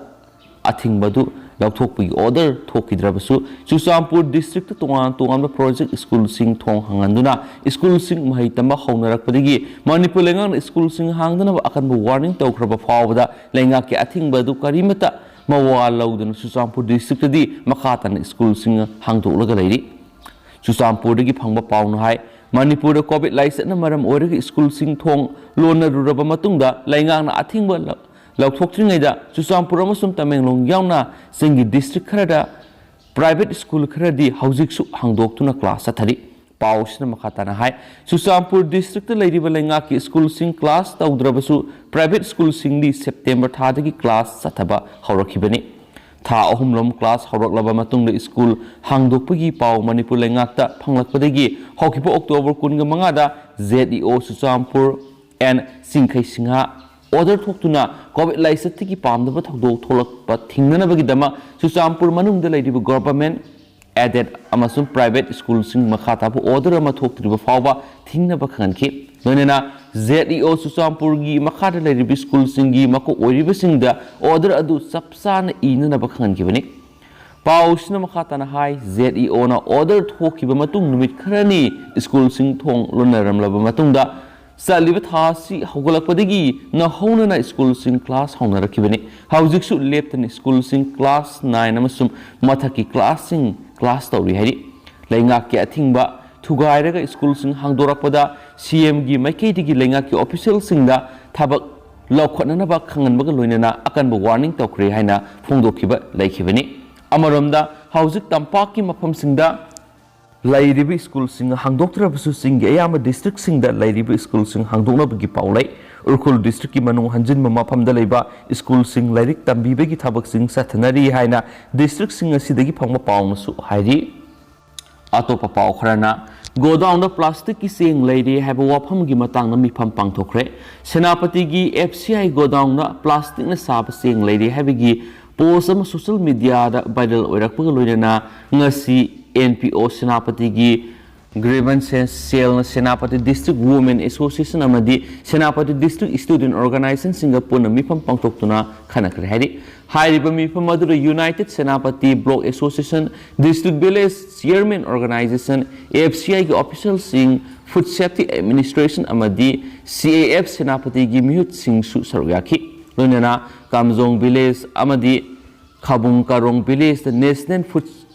ꯑꯊꯤꯡꯕ ꯑꯗꯨ ꯂꯧꯊꯣꯛꯄꯒꯤ ꯑꯣꯔꯗꯔ ꯊꯣꯛꯈꯤꯗ꯭ꯔꯕꯁꯨ, ꯆꯨꯔꯆꯥꯟꯄꯨꯔ ꯗꯤꯁꯇ꯭ꯔꯤꯛꯇ ꯇꯣꯉꯥꯟ ꯇꯣꯉꯥꯟꯕ ꯄ꯭ꯔꯣꯖꯦꯛ ꯁ꯭ꯀꯨꯜꯁꯤꯡ ꯊꯣꯡ ꯍꯥꯡꯍꯟꯗꯨꯅ ꯁ꯭ꯀꯨꯜꯁꯤꯡ ꯃꯍꯩ ꯇꯝꯕ ꯍꯧꯅꯔꯛꯄꯗꯒꯤ ꯃꯅꯤꯄꯨꯔ ꯂꯩꯉꯥꯛꯅ ꯁ꯭ꯀꯨꯜꯁꯤꯡ ꯍꯥꯡꯗꯅꯕ ꯑꯀꯟꯕ ꯋꯥꯔꯅꯤꯡ ꯇꯧꯈ꯭ꯔꯕ ꯐꯥꯎꯕꯗ ꯂꯩꯉꯥꯛꯀꯤ ꯑꯊꯤꯡꯕ ꯑꯗꯨ ꯀꯔꯤꯃꯠꯇ ꯃꯋꯥ ꯂꯧꯗꯅ ꯆꯨꯔꯆꯥꯟꯄꯨꯔ ꯗꯤꯁꯇ꯭ꯔꯤꯛꯇꯗꯤ ꯃꯈꯥ ꯇꯥꯅ ꯁ꯭ꯀꯨꯜꯁꯤꯡ ꯍꯥꯡꯗꯣꯛꯂꯒ ꯂꯩꯔꯤ꯫ ꯆꯨꯔꯆꯥꯟꯄꯨꯔꯗꯒꯤ ꯐꯪꯕ ꯄꯥꯎꯅ ꯍꯥꯏ, ꯃꯅꯤꯄꯨꯔꯗ ꯀꯣꯚꯤꯗ ꯂꯥꯏꯆꯠꯅ ꯃꯔꯝ ꯑꯣꯏꯔꯒ ꯁ꯭ꯀꯨꯜꯁꯤꯡ ꯊꯣꯡ ꯂꯣꯟꯅꯔꯨꯔꯕ ꯃꯇꯨꯡꯗ ꯂꯩꯉꯥꯛꯅ ꯑꯊꯤꯡꯕ ꯂ-, ꯂꯧꯊꯣꯛꯇ꯭ꯔꯤꯉꯩꯗ ꯆꯨꯔꯆꯥꯟꯄꯨꯔ ꯑꯃꯁꯨꯡ ꯇꯃꯦꯡꯂꯣꯡ ꯌꯥꯎꯅ ꯆꯤꯡꯒꯤ ꯗꯤꯁꯇ꯭ꯔꯤꯛ ꯈꯔꯗ ꯄ꯭ꯔꯥꯏꯚꯦꯠ ꯁ꯭ꯀꯨꯜ ꯈꯔꯗꯤ ꯍꯧꯖꯤꯛꯁꯨ ꯍꯥꯡꯗꯣꯛꯇꯨꯅ ꯀ꯭ꯂꯥꯁ ꯆꯠꯊꯔꯤ꯫ ꯄꯥꯎꯁꯤꯅ ꯃꯈꯥ ꯇꯥꯅ ꯍꯥꯏ, ꯆꯨꯔꯆꯥꯟꯄꯨꯔ ꯗꯤꯁꯇ꯭ꯔꯤꯛꯇ ꯂꯩꯔꯤꯕ ꯂꯩꯉꯥꯛꯀꯤ ꯁ꯭ꯀꯨꯜꯁꯤꯡ ꯀ꯭ꯂꯥꯁ ꯇꯧꯗ꯭ꯔꯕꯁꯨ ꯄ꯭ꯔꯥꯏꯚꯦꯠ ꯁ꯭ꯀꯨꯜꯁꯤꯡꯗꯤ ꯁꯦꯞꯇꯦꯝꯕꯔ ꯊꯥꯗꯒꯤ ꯀ꯭ꯂꯥꯁ ꯆꯠꯊꯕ ꯍꯧꯔꯛꯈꯤꯕꯅꯤ꯫ ꯊꯥ ꯑꯍꯨꯝꯂꯣꯝ ꯀ꯭ꯂꯥꯁ ꯍꯧꯔꯛꯂꯕ ꯃꯇꯨꯡꯗ ꯁ꯭ꯀꯨꯜ ꯍꯥꯡꯗꯣꯛꯄꯒꯤ ꯄꯥꯎ ꯃꯅꯤꯄꯨꯔ ꯂꯩꯉꯥꯛꯇ ꯐꯪꯂꯛꯄꯗꯒꯤ ꯍꯧꯈꯤꯕ ꯑꯣꯛꯇꯣꯕꯔ ꯀꯨꯟꯒ ꯃꯉꯥꯗ ꯖꯦꯠ ꯏ ꯑꯣ ꯆꯨꯔꯆꯥꯟꯄꯨꯔ ꯑꯦꯟ ꯆꯤꯡꯈꯩ ꯁꯤꯡꯍ ꯑꯣꯔꯗꯔ ꯊꯣꯛꯇꯨꯅ ꯀꯣꯚꯤꯗ ꯂꯥꯏꯆꯠꯇꯒꯤ ꯄꯥꯝꯗꯕ ꯊꯧꯗꯣꯛ ꯊꯣꯛꯂꯛꯄ ꯊꯤꯡꯅꯅꯕꯒꯤꯗꯃꯛ ꯆꯨꯔꯆꯥꯟꯄꯨꯔ ꯃꯅꯨꯡꯗ ꯂꯩꯔꯤꯕ ꯒꯣꯚꯔꯟꯃꯦꯟꯠ ꯑꯦꯗꯦꯗ ꯑꯃꯁꯨꯡ ꯄ꯭ꯔꯥꯏꯚꯦꯠ ꯁ꯭ꯀꯨꯜꯁꯤꯡ ꯃꯈꯥ ꯇꯥꯕ ꯑꯣꯔꯗꯔ ꯑꯃ ꯊꯣꯛꯇ꯭ꯔꯤꯕ ꯐꯥꯎꯕ ꯊꯤꯡꯅꯕ ꯈꯪꯍꯟꯈꯤ꯫ ꯂꯣꯏꯅꯅ ꯖꯦꯠ ꯏ ꯑꯣ ꯆꯨꯔꯆꯥꯟꯄꯨꯔꯒꯤ ꯃꯈꯥꯗ ꯂꯩꯔꯤꯕ ꯁ꯭ꯀꯨꯜꯁꯤꯡꯒꯤ ꯃꯀꯣꯛ ꯑꯣꯏꯔꯤꯕꯁꯤꯡꯗ ꯑꯣꯔꯗꯔ ꯑꯗꯨ ꯆꯞ ꯆꯥꯅ ꯏꯅꯅꯕ ꯈꯪꯍꯟꯈꯤꯕꯅꯤ꯫ ꯄꯥꯎꯁꯤꯅ ꯃꯈꯥ ꯇꯥꯅ ꯍꯥꯏ, ꯖꯦꯠ ꯏ ꯑꯣꯅ ꯑꯣꯔꯗꯔ ꯊꯣꯛꯈꯤꯕ ꯃꯇꯨꯡ ꯅꯨꯃꯤꯠ ꯈꯔꯅꯤ ꯁ꯭ꯀꯨꯜꯁꯤꯡ ꯊꯣꯡ ꯂꯣꯟꯅꯔꯝꯂꯕ ꯃꯇꯨꯡꯗ ꯆꯠꯂꯤꯕ ꯊꯥ ꯑꯁꯤ ꯍꯧꯒꯠꯂꯛꯄꯗꯒꯤ ꯅꯧꯍꯧꯅꯅ ꯁ꯭ꯀꯨꯜꯁꯤꯡ ꯀ꯭ꯂꯥꯁ ꯍꯧꯅꯔꯛꯈꯤꯕꯅꯤ꯫ ꯍꯧꯖꯤꯛꯁꯨ ꯂꯦꯞꯇꯅ ꯁ꯭ꯀꯨꯜꯁꯤꯡ ꯀ꯭ꯂꯥꯁ ꯅꯥꯏꯟ ꯑꯃꯁꯨꯡ ꯃꯊꯛꯀꯤ ꯀ꯭ꯂꯥꯁꯁꯤꯡ ꯀ꯭ꯂꯥꯁ ꯇꯧꯔꯤ ꯍꯥꯏꯔꯤ꯫ ꯂꯩꯉꯥꯛꯀꯤ ꯑꯊꯤꯡꯕ ꯊꯨꯒꯥꯏꯔꯒ ꯁ꯭ꯀꯨꯜꯁꯤꯡ ꯍꯥꯡꯗꯣꯔꯛꯄꯗ ꯁꯤ ꯑꯦꯝꯒꯤ ꯃꯥꯏꯀꯩꯗꯒꯤ ꯂꯩꯉꯥꯛꯀꯤ ꯑꯣꯐꯤꯁꯤꯌꯦꯜꯁꯤꯡꯗ ꯊꯕꯛ ꯂꯧꯈꯠꯅꯅꯕ ꯈꯪꯍꯟꯕꯒ ꯂꯣꯏꯅꯅ ꯑꯀꯟꯕ ꯋꯥꯔꯅꯤꯡ ꯇꯧꯈ꯭ꯔꯦ ꯍꯥꯏꯅ ꯐꯣꯡꯗꯣꯛꯈꯤꯕ ꯂꯩꯈꯤꯕꯅꯤ꯫ ꯑꯃꯔꯣꯝꯗ ꯍꯧꯖꯤꯛ ꯇꯝꯄꯥꯛꯀꯤ ꯃꯐꯝꯁꯤꯡꯗ ꯂꯩꯔꯤꯕ ꯁ꯭ꯀꯨꯜꯁꯤꯡ ꯍꯥꯡꯗꯣꯛꯇ꯭ꯔꯕꯁꯨ ꯆꯤꯡꯒꯤ ꯑꯌꯥꯝꯕ ꯗꯤꯁꯇ꯭ꯔꯤꯛꯁꯤꯡꯗ ꯂꯩꯔꯤꯕ ꯁ꯭ꯀꯨꯜꯁꯤꯡ ꯍꯥꯡꯗꯣꯛꯅꯕꯒꯤ ꯄꯥꯎ ꯂꯩ꯫ ꯎꯈ꯭ꯔꯨꯜ ꯗꯤꯁꯇ꯭ꯔꯤꯛꯀꯤ ꯃꯅꯨꯡ ꯍꯟꯖꯤꯟꯕ ꯃꯐꯝꯗ ꯂꯩꯕ ꯁ꯭ꯀꯨꯜꯁꯤꯡ ꯂꯥꯏꯔꯤꯛ ꯇꯝꯕꯤꯕꯒꯤ ꯊꯕꯛꯁꯤꯡ ꯆꯠꯊꯅꯔꯤ ꯍꯥꯏꯅ ꯗꯤꯁꯇ꯭ꯔꯤꯛꯁꯤꯡ ꯑꯁꯤꯗꯒꯤ ꯐꯪꯕ ꯄꯥꯎꯅꯁꯨ ꯍꯥꯏꯔꯤ꯫ ꯑꯇꯣꯞꯄ ꯄꯥꯎ ꯈꯔꯅ, ꯒꯣꯗꯥꯎꯟꯗ ꯄ꯭ꯂꯥꯁꯇꯤꯛꯀꯤ ꯆꯦꯡ ꯂꯩꯔꯦ ꯍꯥꯏꯕ ꯋꯥꯐꯝꯒꯤ ꯃꯇꯥꯡꯗ ꯃꯤꯐꯝ ꯄꯥꯡꯊꯣꯛꯈ꯭ꯔꯦ꯫ ꯁꯦꯅꯥꯄꯇꯤꯒꯤ ꯑꯦꯐ ꯁꯤ ꯑꯥꯏ ꯒꯣꯗꯥꯎꯟꯗ ꯄ꯭ꯂꯥꯁꯇꯤꯛꯅ ꯁꯥꯕ ꯆꯦꯡ ꯂꯩꯔꯦ ꯍꯥꯏꯕꯒꯤ ꯄꯣꯁ ꯑꯃ ꯁꯣꯁꯤꯌꯦꯜ ꯃꯤꯗꯤꯌꯥꯗ ꯚꯥꯏꯔꯦꯜ ꯑꯣꯏꯔꯛꯄꯒ ꯂꯣꯏꯅꯅ ꯉꯁꯤ ꯑꯦꯟ ꯄꯤ ꯑꯣ ꯁꯦꯅꯥꯄꯇꯤꯒꯤ ꯒ꯭ꯔꯤꯚꯦꯟꯁꯦꯁ ꯁꯦꯜꯅ ꯁꯦꯅꯥꯄꯇꯤ ꯗꯤꯁꯇ꯭ꯔꯤꯛ ꯋꯨꯃꯦꯟ ꯑꯦꯁꯣꯁꯤꯌꯦꯁꯟ ꯑꯃꯗꯤ ꯁꯦꯅꯥꯄꯇꯤ ꯗꯤꯁꯇ꯭ꯔꯤꯛ ꯁ꯭ꯇꯨꯗꯦꯟꯠ ꯑꯣꯔꯒꯅꯥꯏꯖꯦꯁꯟꯁꯤꯡꯒ ꯄꯨꯟꯅ ꯃꯤꯐꯝ ꯄꯥꯡꯊꯣꯛꯇꯨꯅ ꯈꯟꯅꯈ꯭ꯔꯦ ꯍꯥꯏꯔꯤ꯫ ꯍꯥꯏꯔꯤꯕ ꯃꯤꯐꯝ ꯑꯗꯨꯗ united Senapati block association, district village chairmen organisation, F C ꯑꯥꯏꯒꯤ ꯑꯣꯐꯤꯁꯤꯌꯦꯜꯁꯤꯡ, ꯐꯨꯗ ꯁꯦꯐꯇꯤ ꯑꯦꯗꯃꯤꯅꯤꯁꯇ꯭ꯔꯦꯁꯟ ꯑꯃꯗꯤ ꯁꯤ ꯑꯦ ꯑꯦꯐ ꯁꯦꯅꯥꯄꯇꯤꯒꯤ ꯃꯤꯍꯨꯠꯁꯤꯡꯁꯨ ꯁꯔꯨꯛ ꯌꯥꯈꯤ꯫ ꯂꯣꯏꯅꯅ ꯀꯥꯝꯖꯣꯡ ꯚꯤꯂꯦꯖ ꯑꯃꯗꯤ ꯈꯥꯕꯨꯡ ꯀꯥꯔꯣꯡ ꯚꯤꯂꯦꯖꯇ ꯅꯦꯁꯅꯦꯜ ꯐꯨꯗ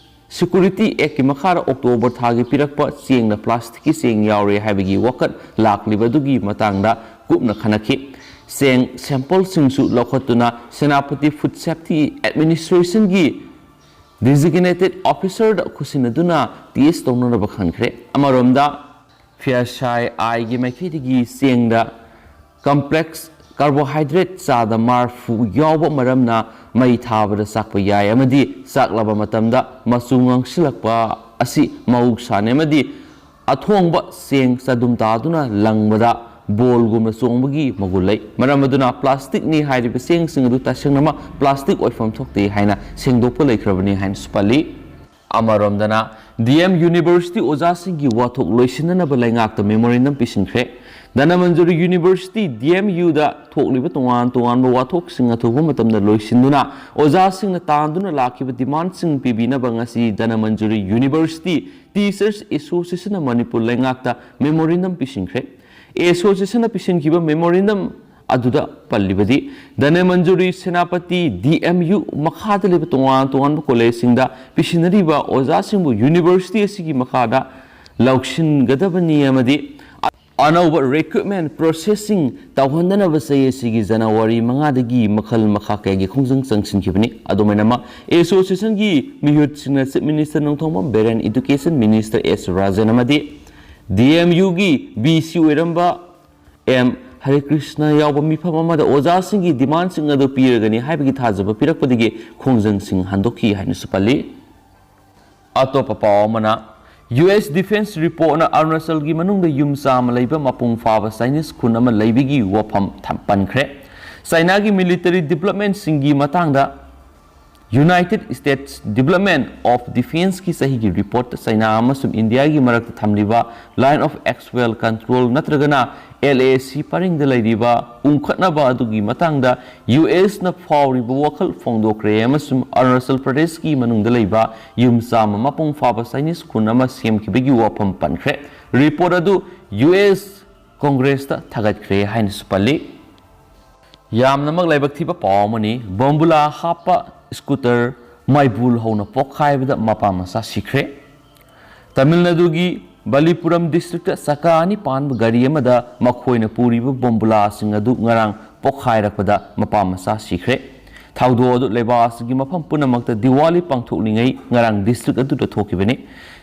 ꯁꯦꯀ꯭ꯌꯨꯔꯤꯇꯤ ꯑꯦꯛꯀꯤ ꯃꯈꯥꯗ ꯑꯣꯛꯇꯣꯕꯔ ꯊꯥꯒꯤ ꯄꯤꯔꯛꯄ ꯆꯦꯡꯅ ꯄ꯭ꯂꯥꯁꯇꯤꯛꯀꯤ ꯆꯦꯡ ꯌꯥꯎꯔꯦ ꯍꯥꯏꯕꯒꯤ ꯋꯥꯀꯠ ꯂꯥꯛꯂꯤꯕ ꯑꯗꯨꯒꯤ ꯃꯇꯥꯡꯗ ꯀꯨꯞꯅ ꯈꯟꯅꯈꯤ꯫ ꯆꯦꯡ ꯁꯦꯝꯄꯜꯁꯤꯡꯁꯨ ꯂꯧꯈꯠꯇꯨꯅ ꯁꯦꯅꯥꯄꯇꯤ ꯐꯨꯗ ꯁꯦꯐꯇꯤ ꯑꯦꯗꯃꯤꯅꯤꯁꯇ꯭ꯔꯦꯁꯟꯒꯤ Designated Officerꯗ ꯈꯨꯠꯁꯤꯟꯅꯗꯨꯅ ꯇꯦꯁ ꯇꯧꯅꯅꯕ ꯈꯟꯈ꯭ꯔꯦ꯫ ꯑꯃꯔꯣꯝꯗ, ꯐꯤꯌꯥꯁꯥꯏ ꯑꯥꯏꯒꯤ ꯃꯥꯏꯀꯩꯗꯒꯤ ꯆꯦꯡꯗ complex carbohydrate ꯆꯥꯗ ꯃꯔꯐꯨ ꯌꯥꯎꯕ ꯃꯔꯝꯅ ꯃꯩ ꯊꯥꯕꯗ ꯆꯥꯛꯄ ꯌꯥꯏ ꯑꯃꯗꯤ ꯆꯥꯛꯂꯕ ꯃꯇꯝꯗ ꯃꯆꯨ ꯉꯥꯡꯁꯤꯜꯂꯛꯄ ꯑꯁꯤ ꯃꯍꯧꯁꯥꯅꯤ ꯑꯃꯗꯤ ꯑꯊꯣꯡꯕ ꯆꯦꯡ ꯆꯗꯨꯝ ꯇꯥꯗꯨꯅ ꯂꯪꯕꯗ ꯕꯣꯜꯒꯨꯝꯅ ꯆꯣꯡꯕꯒꯤ ꯃꯒꯨꯟ ꯂꯩ꯫ ꯃꯔꯝ ꯑꯗꯨꯅ plasticꯅꯤ ꯍꯥꯏꯔꯤꯕ ꯆꯦꯡꯁꯤꯡ ꯑꯗꯨ ꯇꯁꯦꯡꯅꯃꯛ plastic ꯑꯣꯏꯐꯝ ꯊꯣꯛꯇꯦ ꯍꯥꯏꯅ ꯁꯦꯡꯗꯣꯛꯄ ꯂꯩꯈ꯭ꯔꯕꯅꯤ ꯍꯥꯏꯅꯁꯨ ꯄꯜꯂꯤ꯫ ꯑꯃꯔꯣꯝꯗꯅ, D M University ꯑꯣꯖꯥꯁꯤꯡꯒꯤ ꯋꯥꯊꯣꯛ ꯂꯣꯏꯁꯤꯟꯅꯅꯕ ꯂꯩꯉꯥꯛꯇ memorandum ꯄꯤꯁꯤꯟꯈ꯭ꯔꯦ꯫ Dhanamanjuri University, D M Uꯗ ꯊꯣꯛꯂꯤꯕ ꯇꯣꯉꯥꯟ ꯇꯣꯉꯥꯟꯕ ꯋꯥꯊꯣꯛꯁꯤꯡ ꯑꯊꯨꯕ ꯃꯇꯝꯗ ꯂꯣꯏꯁꯤꯟꯗꯨꯅ ꯑꯣꯖꯥꯁꯤꯡꯅ ꯇꯥꯟꯗꯨꯅ ꯂꯥꯛꯈꯤꯕ demandꯁꯤꯡ ꯄꯤꯕꯤꯅꯕ ꯉꯁꯤ Dhanamanjuri University Teachers Associationꯅ Manipur ꯂꯩꯉꯥꯛꯇ memorandum ꯄꯤꯁꯤꯟꯈ꯭ꯔꯦ꯫ Associationꯅ ꯄꯤꯁꯤꯟꯈꯤꯕ memorandum ꯑꯗꯨꯗ ꯄꯜꯂꯤꯕꯗꯤ, Dhanamanjuri Senapati D M U ꯃꯈꯥꯗ ꯂꯩꯕ ꯇꯣꯉꯥꯟ ꯇꯣꯉꯥꯟꯕ collegeꯁꯤꯡꯗ ꯄꯤꯁꯤꯟꯅꯔꯤꯕ ꯑꯣꯖꯥꯁꯤꯡꯕꯨ university ꯑꯁꯤꯒꯤ ꯃꯈꯥꯗ ꯂꯧꯁꯤꯟꯒꯗꯕꯅꯤ ꯑꯃꯗꯤ ꯑꯅꯧꯕ recruitment processꯁꯤꯡ ꯇꯧꯍꯟꯗꯅꯕ ꯆꯍꯤ ꯑꯁꯤꯒꯤ ꯖꯅꯋꯥꯔꯤ ꯃꯉꯥꯗꯒꯤ ꯃꯈꯜ ꯃꯈꯥ ꯀꯌꯥꯒꯤ ꯈꯣꯡꯖꯪ ꯆꯪꯁꯤꯟꯈꯤꯕꯅꯤ꯫ ꯑꯗꯨꯃꯥꯏꯅꯃꯛ, associationꯒꯤ ꯃꯤꯍꯨꯠꯁꯤꯡꯅ Chief Minister Nongthombam Biren, Education Minister S ꯔꯥꯖꯟ ꯑꯃꯗꯤ D M Uꯒꯤ V C ꯑꯣꯏꯔꯝꯕ M ꯍꯔꯤꯀ꯭ꯔꯤꯁꯅ ꯌꯥꯎꯕ ꯃꯤꯐꯝ ꯑꯃꯗ ꯑꯣꯖꯥꯁꯤꯡꯒꯤ demandꯁꯤꯡ ꯑꯗꯨ ꯄꯤꯔꯒꯅꯤ ꯍꯥꯏꯕꯒꯤ ꯊꯥꯖꯕ ꯄꯤꯔꯛꯄꯗꯒꯤ ꯈꯣꯡꯖꯪꯁꯤꯡ ꯍꯟꯗꯣꯛꯈꯤ ꯍꯥꯏꯅꯁꯨ ꯄꯜꯂꯤ꯫ ꯑꯇꯣꯞꯄ ꯄꯥꯎ ꯑꯃꯅ, U S Defense Reportꯅ ꯑꯔꯨꯅꯥꯆꯜꯒꯤ ꯃꯅꯨꯡꯗ ꯌꯨꯝ ꯆꯥꯝꯃ ꯂꯩꯕ ꯃꯄꯨꯡ ꯐꯥꯕ Chinese ꯈꯨꯟ ꯑꯃ ꯂꯩꯕꯒꯤ ꯋꯥꯐꯝ ꯊꯝ-, ꯄꯟꯈ꯭ꯔꯦ꯫ ꯆꯥꯏꯅꯥꯒꯤ military developmentꯁꯤꯡꯒꯤ ꯃꯇꯥꯡꯗ United States Department of Defenceꯀꯤ ꯆꯍꯤꯒꯤ reportꯇ ꯆꯥꯏꯅꯥ ꯑꯃꯁꯨꯡ ꯏꯟꯗꯤꯌꯥꯒꯤ ꯃꯔꯛꯇ ꯊꯝꯂꯤꯕ Line of Actual Control ꯅꯠꯇ꯭ꯔꯒꯅ L A C ꯄꯔꯤꯡꯗ ꯂꯩꯔꯤꯕ ꯎꯪꯈꯠꯅꯕ ꯑꯗꯨꯒꯤ ꯃꯇꯥꯡꯗ U Sꯅ ꯐꯥꯎꯔꯤꯕ ꯋꯥꯈꯜ ꯐꯣꯡꯗꯣꯛꯈ꯭ꯔꯦ ꯑꯃꯁꯨꯡ ꯑꯔꯨꯅꯥꯆꯜ ꯄ꯭ꯔꯗꯦꯁꯀꯤ ꯃꯅꯨꯡꯗ ꯂꯩꯕ ꯌꯨꯝ ꯆꯥꯝꯃ ꯃꯄꯨꯡ ꯐꯥꯕ Chinese ꯈꯨꯟ ꯑꯃ ꯁꯦꯝꯈꯤꯕꯒꯤ ꯋꯥꯐꯝ ꯄꯟꯈ꯭ꯔꯦ꯫ Report ꯑꯗꯨ U S Congressꯇ ꯊꯥꯒꯠꯈ꯭ꯔꯦ ꯍꯥꯏꯅꯁꯨ ꯄꯜꯂꯤ꯫ ꯌꯥꯝꯅꯃꯛ ꯂꯥꯏꯕꯛ ꯊꯤꯕ ꯄꯥꯎ ꯑꯃꯅꯤ꯫ ꯕꯣꯝꯕꯨꯂꯥ ꯍꯥꯞꯄ scooter ꯃꯩꯕꯨꯜ ꯍꯧꯅ ꯄꯣꯛꯈꯥꯏꯕꯗ ꯃꯄꯥ ꯃꯆꯥ ꯁꯤꯈ꯭ꯔꯦ꯫ ꯇꯥꯃꯤꯜ ꯅꯥꯗꯨꯒꯤ ꯕꯂꯤꯄꯨꯔꯝ districtꯇ ꯆꯀꯥ ꯑꯅꯤ ꯄꯥꯟꯕ ꯒꯥꯔꯤ ꯑꯃꯗ ꯃꯈꯣꯏꯅ ꯄꯨꯔꯤꯕ ꯕꯣꯝꯕꯨꯂꯥꯁꯤꯡ ꯑꯗꯨ ꯉꯔꯥꯡ ꯄꯣꯛꯈꯥꯏꯔꯛꯄꯗ ꯃꯄꯥ ꯃꯆꯥ ꯁꯤꯈ꯭ꯔꯦ꯫ ꯊꯧꯗꯣꯛ ꯑꯗꯨ ꯂꯩꯕꯥꯛ ꯑꯁꯤꯒꯤ ꯃꯐꯝ ꯄꯨꯝꯅꯃꯛꯇ ꯗꯤꯋꯥꯂꯤ ꯄꯥꯡꯊꯣꯛꯂꯤꯉꯩ ꯉꯔꯥꯡ ꯗꯤꯁꯇ꯭ꯔꯤꯛ ꯑꯗꯨꯗ ꯊꯣꯛꯈꯤꯕꯅꯤ꯫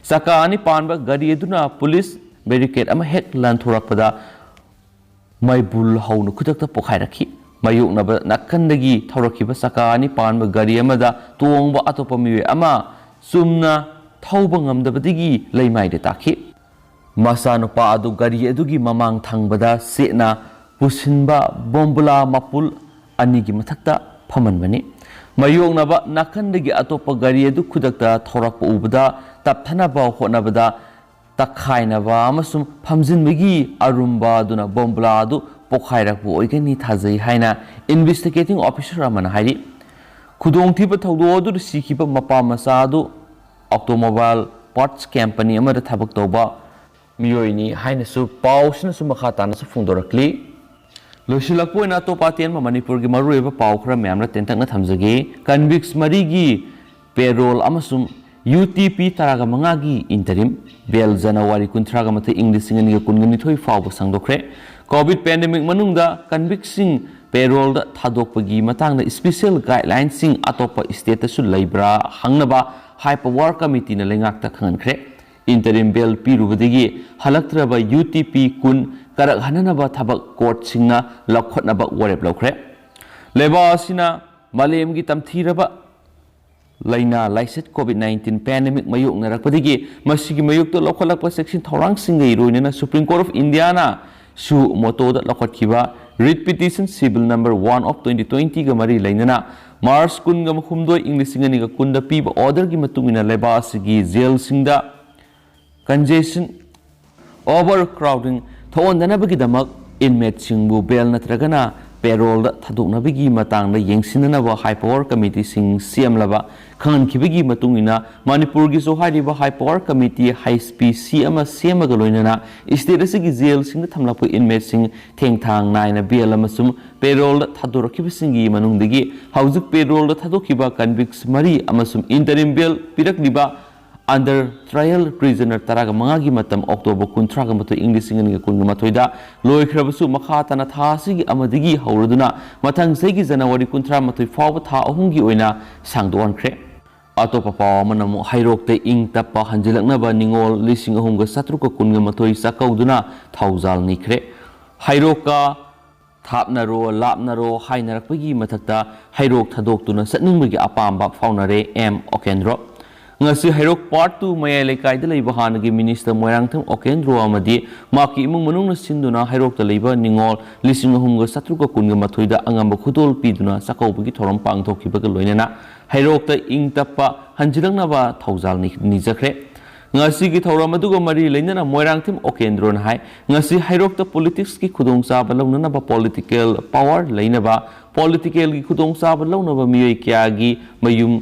ꯆꯀꯥ ꯑꯅꯤ ꯄꯥꯟꯕ ꯒꯥꯔꯤ ꯑꯗꯨꯅ ꯄꯨꯂꯤꯁ ꯕꯦꯔꯤꯀꯦꯗ ꯑꯃ ꯍꯦꯛ ꯂꯥꯟꯊꯣꯔꯛꯄꯗ ꯃꯩꯕꯨꯜ ꯍꯧꯅ ꯈꯨꯗꯛꯇ ꯄꯣꯈꯥꯏꯔꯛꯈꯤ꯫ ꯃꯥꯌꯣꯛꯅꯕ ꯅꯥꯀꯟꯗꯒꯤ ꯊꯧꯔꯛꯈꯤꯕ ꯆꯀꯥ ꯑꯅꯤ ꯄꯥꯟꯕ ꯒꯥꯔꯤ ꯑꯃꯗ ꯇꯣꯡꯕ ꯑꯇꯣꯞꯄ ꯃꯤꯑꯣꯏ ꯑꯃ ꯆꯨꯝꯅ ꯊꯧꯕ ꯉꯝꯗꯕꯗꯒꯤ ꯂꯩꯃꯥꯏꯗ ꯇꯥꯈꯤ꯫ ꯃꯆꯥꯅꯨꯄꯥ ꯑꯗꯨ ꯒꯥꯔꯤ ꯑꯗꯨꯒꯤ ꯃꯃꯥꯡ ꯊꯪꯕꯗ ꯆꯦꯠꯅ ꯄꯨꯁꯤꯟꯕ ꯕꯣꯝꯕꯨꯂꯥ ꯃꯄꯨꯜ ꯑꯅꯤꯒꯤ ꯃꯊꯛꯇ ꯐꯝꯍꯟꯕꯅꯤ꯫ ꯃꯥꯌꯣꯛꯅꯕ ꯅꯥꯀꯟꯗꯒꯤ ꯑꯇꯣꯞꯄ ꯒꯥꯔꯤ ꯑꯗꯨ ꯈꯨꯗꯛꯇ ꯊꯧꯔꯛꯄ ꯎꯕꯗ ꯇꯞꯊꯅꯕ ꯍꯣꯠꯅꯕꯗ ꯇꯛꯈꯥꯏꯅꯕ ꯑꯃꯁꯨꯡ ꯐꯝꯖꯤꯟꯕꯒꯤ ꯑꯔꯨꯝꯕ ꯑꯗꯨꯅ ꯕꯣꯝꯕꯨꯂꯥ ꯑꯗꯨ ꯄꯣꯈꯥꯏꯔꯛꯄ ꯑꯣꯏꯒꯅꯤ ꯊꯥꯖꯩ ꯍꯥꯏꯅ ꯏꯟꯚꯦꯁꯇꯤꯒꯦꯇꯤꯡ ꯑꯣꯐꯤꯁꯔ ꯑꯃꯅ ꯍꯥꯏꯔꯤ꯫ ꯈꯨꯗꯣꯡꯊꯤꯕ ꯊꯧꯗꯣꯛ ꯑꯗꯨꯗ ꯁꯤꯈꯤꯕ ꯃꯄꯥ ꯃꯆꯥ ꯑꯗꯨ ꯑꯣꯇꯣꯃꯣꯕꯥꯏꯜ ꯄꯥꯔꯠꯁ ꯀꯝꯄꯅꯤ ꯑꯃꯗ ꯊꯕꯛ ꯇꯧꯕ ꯃꯤꯑꯣꯏꯅꯤ ꯍꯥꯏꯅꯁꯨ ꯄꯥꯎꯁꯤꯅꯁꯨ ꯃꯈꯥ ꯇꯥꯅꯁꯨ ꯐꯣꯡꯗꯣꯔꯛꯂꯤ꯫ ꯂꯣꯏꯁꯤꯜꯂꯛꯄ ꯑꯣꯏꯅ ꯑꯇꯣꯞꯄ ꯑꯇꯦꯟꯕ ꯃꯅꯤꯄꯨꯔꯒꯤ ꯃꯔꯨꯑꯣꯏꯕ ꯄꯥꯎ ꯈꯔ ꯃꯌꯥꯝꯅ ꯇꯦꯟꯇꯛꯅ ꯊꯝꯖꯒꯦ꯫ ꯀꯟꯚꯤꯛꯁ ꯃꯔꯤꯒꯤ ꯄꯦꯔꯣꯜ ꯑꯃꯁꯨꯡ ꯌꯨ ꯇꯤ ꯄꯤ ꯇꯔꯥꯒ ꯃꯉꯥꯒꯤ ꯏꯟꯇꯔꯤꯝ ꯕꯦꯜ ꯖꯅꯋꯥꯔꯤ ꯀꯨꯟꯊ꯭ꯔꯥꯒ ꯃꯥꯊꯣꯏ, ꯏꯪ ꯂꯤꯁꯤꯡ ꯑꯅꯤꯒ ꯀꯨꯟꯒ ꯅꯤꯊꯣꯏ ꯐꯥꯎꯕ ꯁꯥꯡꯗꯣꯛꯈ꯭ꯔꯦ꯫ ꯀꯣꯚꯤꯗ ꯄꯦꯟꯗꯦꯃꯤꯛ ꯃꯅꯨꯡꯗ ꯀꯟꯚꯤꯛꯁꯤꯡ ꯄꯦꯔꯣꯜꯗ ꯊꯥꯗꯣꯛꯄꯒꯤ ꯃꯇꯥꯡꯗ ꯁ꯭ꯄꯤꯁꯦꯜ ꯒꯥꯏꯗꯂꯥꯏꯟꯁꯤꯡ ꯑꯇꯣꯞꯄ ꯁ꯭ꯇꯦꯠꯇꯁꯨ ꯂꯩꯕ꯭ꯔꯥ ꯍꯪꯅꯕ ꯍꯥꯏ ꯄꯋꯥꯔ ꯀꯃꯤꯇꯤꯅ ꯂꯩꯉꯥꯛꯇ ꯈꯪꯍꯟꯈ꯭ꯔꯦ꯫ ꯏꯟꯇꯔꯤꯝ ꯕꯦꯜ ꯄꯤꯔꯨꯕꯗꯒꯤ ꯍꯜꯂꯛꯇ꯭ꯔꯕ ꯌꯨ ꯇꯤ ꯄꯤ ꯀꯨꯟ ꯀꯔꯛꯍꯟꯅꯅꯕ ꯊꯕꯛ ꯀꯣꯔꯠꯁꯤꯡꯅ ꯂꯧꯈꯠꯅꯕ ꯋꯥꯔꯦꯞ ꯂꯧꯈ꯭ꯔꯦ꯫ ꯂꯩꯕꯥꯛ ꯑꯁꯤꯅ ꯃꯥꯂꯦꯝꯒꯤ ꯇꯝꯊꯤꯔꯕ ꯂꯥꯏꯅꯥ ꯂꯥꯏꯆꯠ ꯀꯣꯚꯤꯗ ꯅꯥꯏꯟꯇꯤꯟ ꯄꯦꯟꯗꯦꯃꯤꯛ ꯃꯥꯌꯣꯛꯅꯔꯛꯄꯗꯒꯤ ꯃꯁꯤꯒꯤ ꯃꯥꯌꯣꯛꯇ ꯂꯧꯈꯠꯂꯛꯄ ꯆꯦꯛꯁꯤꯟ ꯊꯧꯔꯥꯡꯁꯤꯡꯒ ꯏꯔꯣꯏꯅꯅ ꯁꯨꯄ꯭ꯔꯤꯝ ꯀꯣꯔꯠ ꯑꯣꯐ ꯏꯟꯗꯤꯌꯥꯅ ꯁꯨ ꯃꯣꯇꯣꯗ ꯂꯧꯈꯠꯈꯤꯕ writ petition civil number one of twenty ꯇ꯭ꯋꯦꯟꯇꯤꯒ ꯃꯔꯤ ꯂꯩꯅꯅ ꯃꯥꯔꯆ ꯀꯨꯟꯒ ꯍꯨꯝꯗꯣꯏ, ꯏꯪ ꯂꯤꯁꯤꯡ ꯑꯅꯤꯒ ꯀꯨꯟꯗ ꯄꯤꯕ ꯑꯣꯔꯗꯔꯒꯤ ꯃꯇꯨꯡ ꯏꯟꯅ ꯂꯩꯕꯥꯛ ꯑꯁꯤꯒꯤ ꯖꯦꯜꯁꯤꯡꯗ ꯀꯟꯖꯦꯁꯟ ꯑꯣꯚꯔ ꯀ꯭ꯔꯥꯎꯗꯤꯡ ꯊꯣꯛꯍꯟꯗꯅꯕꯒꯤꯗꯃꯛ ꯏꯟꯃꯦꯠꯁꯤꯡꯕꯨ ꯕꯦꯜ ꯅꯠꯇ꯭ꯔꯒꯅ ꯄꯦꯔꯣꯜꯗ ꯊꯥꯗꯣꯛꯅꯕꯒꯤ ꯃꯇꯥꯡꯗ ꯌꯦꯡꯁꯤꯟꯅꯅꯕ ꯍꯥꯏ ꯄꯋꯥꯔ ꯀꯃꯤꯇꯤꯁꯤꯡ ꯁꯦꯝꯂꯕ ꯈꯪꯍꯟꯈꯤꯕꯒꯤ ꯃꯇꯨꯡ ꯏꯟꯅ ꯃꯅꯤꯄꯨꯔꯒꯤꯁꯨ ꯍꯥꯏꯔꯤꯕ ꯍꯥꯏ ꯄꯋꯥꯔ ꯀꯃꯤꯇꯤ ꯍꯩꯆ ꯄꯤ ꯁꯤ ꯑꯃ ꯁꯦꯝꯃꯒ ꯂꯣꯏꯅꯅ ꯁ꯭ꯇꯦꯠ ꯑꯁꯤꯒꯤ ꯖꯦꯜꯁꯤꯡꯗ ꯊꯝꯂꯛꯄ ꯏꯟꯃꯦꯠꯁꯤꯡ ꯊꯦꯡꯊꯥꯡ ꯅꯥꯏꯅ ꯕꯦꯜ ꯑꯃꯁꯨꯡ ꯄꯦꯔꯣꯜꯗ ꯊꯥꯗꯣꯔꯛꯈꯤꯕꯁꯤꯡꯒꯤ ꯃꯅꯨꯡꯗꯒꯤ ꯍꯧꯖꯤꯛ ꯄꯦꯔꯣꯜꯗ ꯊꯥꯗꯣꯛꯈꯤꯕ ꯀꯟꯚꯤꯛꯁ ꯃꯔꯤ ꯑꯃꯁꯨꯡ ꯏꯟꯇꯔꯤꯝ ꯕꯦꯜ ꯄꯤꯔꯛꯂꯤꯕ under trial prisoner ꯇꯔꯥꯒ ꯃꯉꯥꯒꯤ ꯃꯇꯝ ꯑꯣꯛꯇꯣꯕꯔ ꯀꯨꯟꯊ꯭ꯔꯥꯒ ꯃꯥꯊꯣꯏ ꯏꯪ ꯂꯤꯁꯤꯡ ꯑꯅꯤꯒ ꯀꯨꯟꯒ ꯃꯥꯊꯣꯏꯗ ꯂꯣꯏꯈ꯭ꯔꯕꯁꯨ, ꯃꯈꯥ ꯇꯥꯅ ꯊꯥ ꯑꯁꯤꯒꯤ ꯑꯃꯗꯒꯤ ꯍꯧꯔꯗꯨꯅ ꯃꯊꯪ ꯆꯍꯤꯒꯤ ꯖꯅꯋꯥꯔꯤ ꯀꯨꯟꯊ꯭ꯔꯥ ꯃꯥꯊꯣꯏ ꯐꯥꯎꯕ ꯊꯥ ꯑꯍꯨꯝꯒꯤ ꯑꯣꯏꯅ ꯁꯥꯡꯗꯣꯛꯍꯟꯈ꯭ꯔꯦ꯫ ꯑꯇꯣꯞꯄ ꯄꯥꯎ ꯑꯃꯅ ꯑꯃꯨꯛ ꯍꯩꯔꯣꯛꯇ ꯏꯪ ꯇꯞꯄ ꯍꯟꯖꯤꯜꯂꯛꯅꯕ ꯅꯤꯉꯣꯜ ꯂꯤꯁꯤꯡ ꯑꯍꯨꯝꯒ ꯆꯥꯇ꯭ꯔꯨꯛꯀ ꯀꯨꯟꯒ ꯃꯥꯊꯣꯏ ꯆꯥꯛꯀꯧꯗꯨꯅ ꯊꯧꯖꯥꯜ ꯅꯤꯈ꯭ꯔꯦ꯫ ꯍꯩꯔꯣꯛꯀ ꯊꯥꯞꯅꯔꯣ ꯂꯥꯞꯅꯔꯣ ꯍꯥꯏꯅꯔꯛꯄꯒꯤ ꯃꯊꯛꯇ ꯍꯩꯔꯣꯛ ꯊꯥꯗꯣꯛꯇꯨꯅ ꯆꯠꯅꯤꯡꯕꯒꯤ ꯑꯄꯥꯝꯕ ꯐꯥꯎꯅꯔꯦ ꯑꯦꯝ ꯑꯣꯀꯦꯟꯗ꯭ꯔꯣ꯫ ꯉꯁꯤ ꯍꯩꯔꯣꯛ ꯄꯥꯔꯠ ꯇꯨ ꯃꯌꯥꯏ ꯂꯩꯀꯥꯏꯗ ꯂꯩꯕ ꯍꯥꯟꯅꯒꯤ ꯃꯤꯅꯤꯁꯇꯔ ꯃꯣꯏꯔꯥꯡꯊꯦꯝ ꯑꯣꯀꯦꯟꯗ꯭ꯔꯣ ꯑꯃꯗꯤ ꯃꯍꯥꯛꯀꯤ ꯏꯃꯨꯡ ꯃꯅꯨꯡꯅ ꯁꯤꯟꯗꯨꯅ ꯍꯩꯔꯣꯛꯇ ꯂꯩꯕ ꯅꯤꯉꯣꯜ ꯂꯤꯁꯤꯡ ꯑꯍꯨꯝꯒ ꯆꯥꯇ꯭ꯔꯨꯛꯀ ꯀꯨꯟꯒ ꯃꯥꯊꯣꯏꯗ ꯑꯉꯝꯕ ꯈꯨꯗꯣꯜ ꯄꯤꯗꯨꯅ ꯆꯥꯛꯀꯧꯕꯒꯤ ꯊꯧꯔꯝ ꯄꯥꯡꯊꯣꯛꯈꯤꯕꯒ ꯂꯣꯏꯅꯅ ꯍꯩꯔꯣꯛꯇ ꯏꯪ ꯇꯞꯄ ꯍꯟꯖꯤꯜꯂꯛꯅꯕ ꯊꯧꯖꯥꯜ ꯅꯤ-, ꯅꯤꯖꯈ꯭ꯔꯦ꯫ ꯉꯁꯤꯒꯤ ꯊꯧꯔꯝ ꯑꯗꯨꯒ ꯃꯔꯤ ꯂꯩꯅꯅ ꯃꯣꯏꯔꯥꯡꯊꯦꯝ ꯑꯣꯀꯦꯟꯗ꯭ꯔꯣꯅ ꯍꯥꯏ, ꯉꯁꯤ ꯍꯩꯔꯣꯛꯇ ꯄꯣꯂꯤꯇꯤꯛꯁꯀꯤ ꯈꯨꯗꯣꯡꯆꯥꯕ ꯂꯧꯅꯅꯕ, ꯄꯣꯂꯤꯇꯤꯀꯦꯜ ꯄꯥꯋꯔ ꯂꯩꯅꯕ, ꯄꯣꯂꯤꯇꯤꯀꯦꯜꯒꯤ ꯈꯨꯗꯣꯡꯆꯥꯕ ꯂꯧꯅꯕ ꯃꯤꯑꯣꯏ ꯀꯌꯥꯒꯤ ꯃꯌꯨꯝ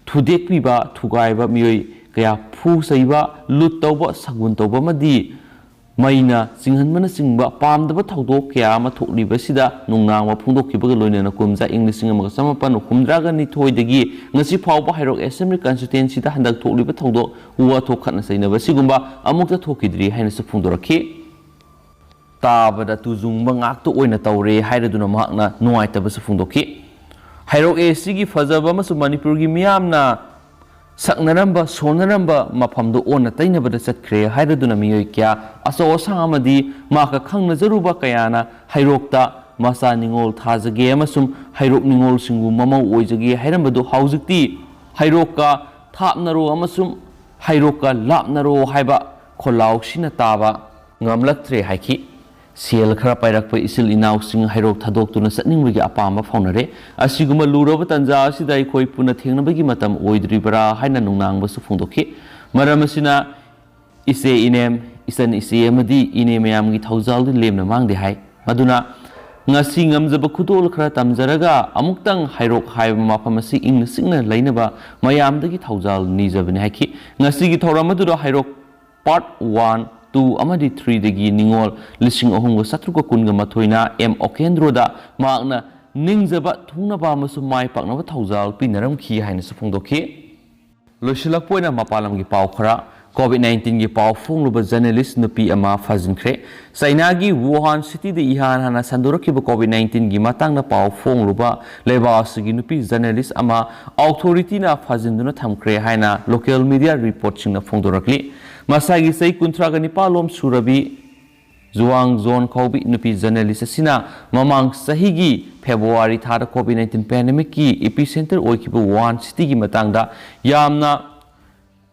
ꯊꯨꯗꯦꯛꯄꯤꯕ, ꯊꯨꯒꯥꯏꯕ, ꯃꯤꯑꯣꯏ ꯀꯌꯥ ꯐꯨ ꯆꯩꯕ, ꯂꯨꯠ ꯇꯧꯕ, ꯁꯒꯨꯟ ꯇꯧꯕ ꯑꯃꯗꯤ ꯃꯩꯅ ꯆꯤꯡꯍꯟꯕꯅꯆꯤꯡꯕ ꯄꯥꯝꯗꯕ ꯊꯧꯗꯣꯛ ꯀꯌꯥ ꯑꯃ ꯊꯣꯛꯂꯤꯕꯁꯤꯗ ꯅꯨꯡꯅꯥꯡꯕ ꯐꯣꯡꯗꯣꯛꯈꯤꯕꯒ ꯂꯣꯏꯅꯅ ꯀꯨꯝꯖꯥ ꯏꯪ ꯂꯤꯁꯤꯡ ꯑꯃꯒ ꯆꯃꯥꯄꯟ ꯍꯨꯝꯗ꯭ꯔꯥꯒ ꯅꯤꯊꯣꯏꯗꯒꯤ ꯉꯁꯤ ꯐꯥꯎꯕ ꯍꯩꯔꯣꯛ ꯑꯦꯁꯦꯝꯕ꯭ꯂꯤ ꯀꯟꯁꯇꯤꯇ꯭ꯋꯦꯟꯁꯤꯗ ꯍꯟꯗꯛ ꯊꯣꯛꯂꯤꯕ ꯊꯧꯗꯣꯛ ꯋꯥꯊꯣꯛ ꯈꯠꯅ ꯆꯩꯅꯕ ꯁꯤꯒꯨꯝꯕ ꯑꯃꯨꯛꯇ ꯊꯣꯛꯈꯤꯗ꯭ꯔꯤ ꯍꯥꯏꯅꯁꯨ ꯐꯣꯡꯗꯣꯔꯛꯈꯤ꯫ ꯇꯥꯕꯗ ꯇꯨꯖꯨꯡꯕ ꯉꯥꯛꯇ ꯑꯣꯏꯅ ꯇꯧꯔꯦ ꯍꯥꯏꯔꯗꯨꯅ ꯃꯍꯥꯛꯅ ꯅꯨꯡꯉꯥꯏꯇꯕꯁꯨ ꯐꯣꯡꯗꯣꯛꯈꯤ꯫ ꯍꯩꯔꯣꯛ ꯑꯦ ꯁꯤꯒꯤ ꯐꯖꯕ ꯑꯃꯁꯨꯡ ꯃꯅꯤꯄꯨꯔꯒꯤ ꯃꯤꯌꯥꯝꯅ ꯁꯛꯅꯔꯝꯕ, ꯁꯣꯟꯅꯔꯝꯕ ꯃꯐꯝꯗꯨ ꯑꯣꯟꯅ ꯇꯩꯅꯕꯗ ꯆꯠꯈ꯭ꯔꯦ ꯍꯥꯏꯔꯗꯨꯅ ꯃꯤꯑꯣꯏ ꯀꯌꯥ, ꯑꯆꯧ ꯑꯁꯥꯡ ꯑꯃꯗꯤ ꯃꯍꯥꯛꯀ ꯈꯪꯅꯖꯔꯨꯕ ꯀꯌꯥꯅ ꯍꯩꯔꯣꯛꯇ ꯃꯆꯥ ꯅꯤꯉꯣꯜ ꯊꯥꯖꯒꯦ ꯑꯃꯁꯨꯡ ꯍꯩꯔꯣꯛ ꯅꯤꯉꯣꯜꯁꯤꯡꯕꯨ ꯃꯃꯧ ꯑꯣꯏꯖꯒꯦ ꯍꯥꯏꯔꯝꯕꯗꯨ ꯍꯧꯖꯤꯛꯇꯤ ꯍꯩꯔꯣꯛꯀ ꯊꯥꯞꯅꯔꯣ ꯑꯃꯁꯨꯡ ꯍꯩꯔꯣꯛꯀ ꯂꯥꯞꯅꯔꯣ ꯍꯥꯏꯕ ꯈꯣꯜꯂꯥꯎꯁꯤꯅ ꯇꯥꯕ ꯉꯝꯂꯛꯇ꯭ꯔꯦ ꯍꯥꯏꯈꯤ꯫ ꯁꯦꯜ ꯈꯔ ꯄꯥꯏꯔꯛꯄ ꯏꯆꯤꯜ ꯏꯅꯥꯎꯁꯤꯡ ꯍꯩꯔꯣꯛ ꯊꯥꯗꯣꯛꯇꯨꯅ ꯆꯠꯅꯤꯡꯕꯒꯤ ꯑꯄꯥꯝꯕ ꯐꯥꯎꯅꯔꯦ꯫ ꯑꯁꯤꯒꯨꯝꯕ ꯂꯨꯔꯕ ꯇꯥꯟꯖꯥ ꯑꯁꯤꯗ ꯑꯩꯈꯣꯏ ꯄꯨꯟꯅ ꯊꯦꯡꯅꯕꯒꯤ ꯃꯇꯝ ꯑꯣꯏꯗ꯭ꯔꯤꯕꯔꯥ ꯍꯥꯏꯅ ꯅꯨꯡꯅꯥꯡꯕꯁꯨ ꯐꯣꯡꯗꯣꯛꯈꯤ꯫ ꯃꯔꯝ ꯑꯁꯤꯅ ꯏꯆꯦ ꯏꯅꯦꯝ, ꯏꯆꯟ ꯏꯆꯦ ꯑꯃꯗꯤ ꯏꯅꯦ ꯃꯌꯥꯝꯒꯤ ꯊꯧꯖꯥꯜꯗꯤ ꯂꯦꯝꯅ ꯃꯥꯡꯗꯦ ꯍꯥꯏ꯫ ꯃꯗꯨꯅ ꯉꯁꯤ ꯉꯝꯖꯕ ꯈꯨꯗꯣꯜ ꯈꯔ ꯇꯝꯖꯔꯒ ꯑꯃꯨꯛꯇꯪ ꯍꯩꯔꯣꯛ ꯍꯥꯏꯕ ꯃꯐꯝ ꯑꯁꯤ ꯏꯪꯅ ꯆꯤꯛꯅ ꯂꯩꯅꯕ ꯃꯌꯥꯝꯗꯒꯤ ꯊꯧꯖꯥꯜ ꯅꯤꯖꯕꯅꯤ ꯍꯥꯏꯈꯤ꯫ ꯉꯁꯤꯒꯤ ꯊꯧꯔꯝ ꯑꯗꯨꯗ ꯍꯩꯔꯣꯛ ꯄꯥꯔꯠ ꯋꯥꯟ, ꯇꯨ ꯑꯃꯗꯤ ꯊ꯭ꯔꯤꯗꯒꯤ ꯅꯤꯉꯣꯜ ꯂꯤꯁꯤꯡ ꯑꯍꯨꯝꯒ ꯆꯥꯇ꯭ꯔꯨꯛꯀ ꯀꯨꯟꯒ ꯃꯥꯊꯣꯏꯅ ꯑꯦꯝ ꯑꯣꯀꯦꯟꯗ꯭ꯔꯣꯗ ꯃꯍꯥꯛꯅ ꯅꯤꯡꯖꯕ ꯊꯨꯡꯅꯕ ꯑꯃꯁꯨꯡ ꯃꯥꯏ ꯄꯥꯛꯅꯕ ꯊꯧꯖꯥꯜ ꯄꯤꯅꯔꯝꯈꯤ ꯍꯥꯏꯅꯁꯨ ꯐꯣꯡꯗꯣꯛꯈꯤ꯫ ꯂꯣꯏꯁꯤꯜꯂꯛꯄ ꯑꯣꯏꯅ ꯃꯄꯥꯟ ꯂꯝꯒꯤ ꯄꯥꯎ ꯈꯔ꯫ COVID nineteen ꯒꯤ ꯄꯥꯎ ꯐꯣꯡꯂꯨꯕ journalist ꯅꯨꯄꯤ ꯑꯃ ꯐꯥꯖꯤꯟꯈ꯭ꯔꯦ꯫ ꯆꯥꯏꯅꯥꯒꯤ ꯋꯨꯍꯥꯟ city ꯗ ꯏꯍꯥꯟ ꯍꯥꯟꯅ ꯁꯟꯗꯣꯔꯛꯈꯤꯕ COVID nineteen ꯒꯤ ꯃꯇꯥꯡꯗ ꯄꯥꯎ ꯐꯣꯡꯂꯨꯕ ꯂꯩꯕꯥꯛ ꯑꯁꯤꯒꯤ ꯅꯨꯄꯤ journalist ꯑꯃ authority ꯅ ꯐꯥꯖꯤꯟꯗꯨꯅ ꯊꯝꯈ꯭ꯔꯦ ꯍꯥꯏꯅ local media report ꯁꯤꯡꯅ ꯐꯣꯡꯗꯣꯔꯛꯂꯤ꯫ ꯃꯁꯥꯒꯤ ꯆꯍꯤ ꯀꯨꯟꯊ꯭ꯔꯥꯒ ꯅꯤꯄꯥꯜ ꯂꯣꯝ ꯁꯨꯔꯕꯤ ꯖꯨꯋꯥꯡ ꯖꯣꯟ ꯀꯧꯕꯤ ꯅꯨꯄꯤ journalist ꯑꯁꯤꯅ ꯃꯃꯥꯡ ꯆꯍꯤꯒꯤ February ꯊꯥꯗ COVID nineteen pandemic ꯀꯤ epicenter ꯑꯣꯏꯈꯤꯕ ꯋꯨꯍꯥꯟ city ꯒꯤ ꯃꯇꯥꯡꯗ ꯌꯥꯝꯅ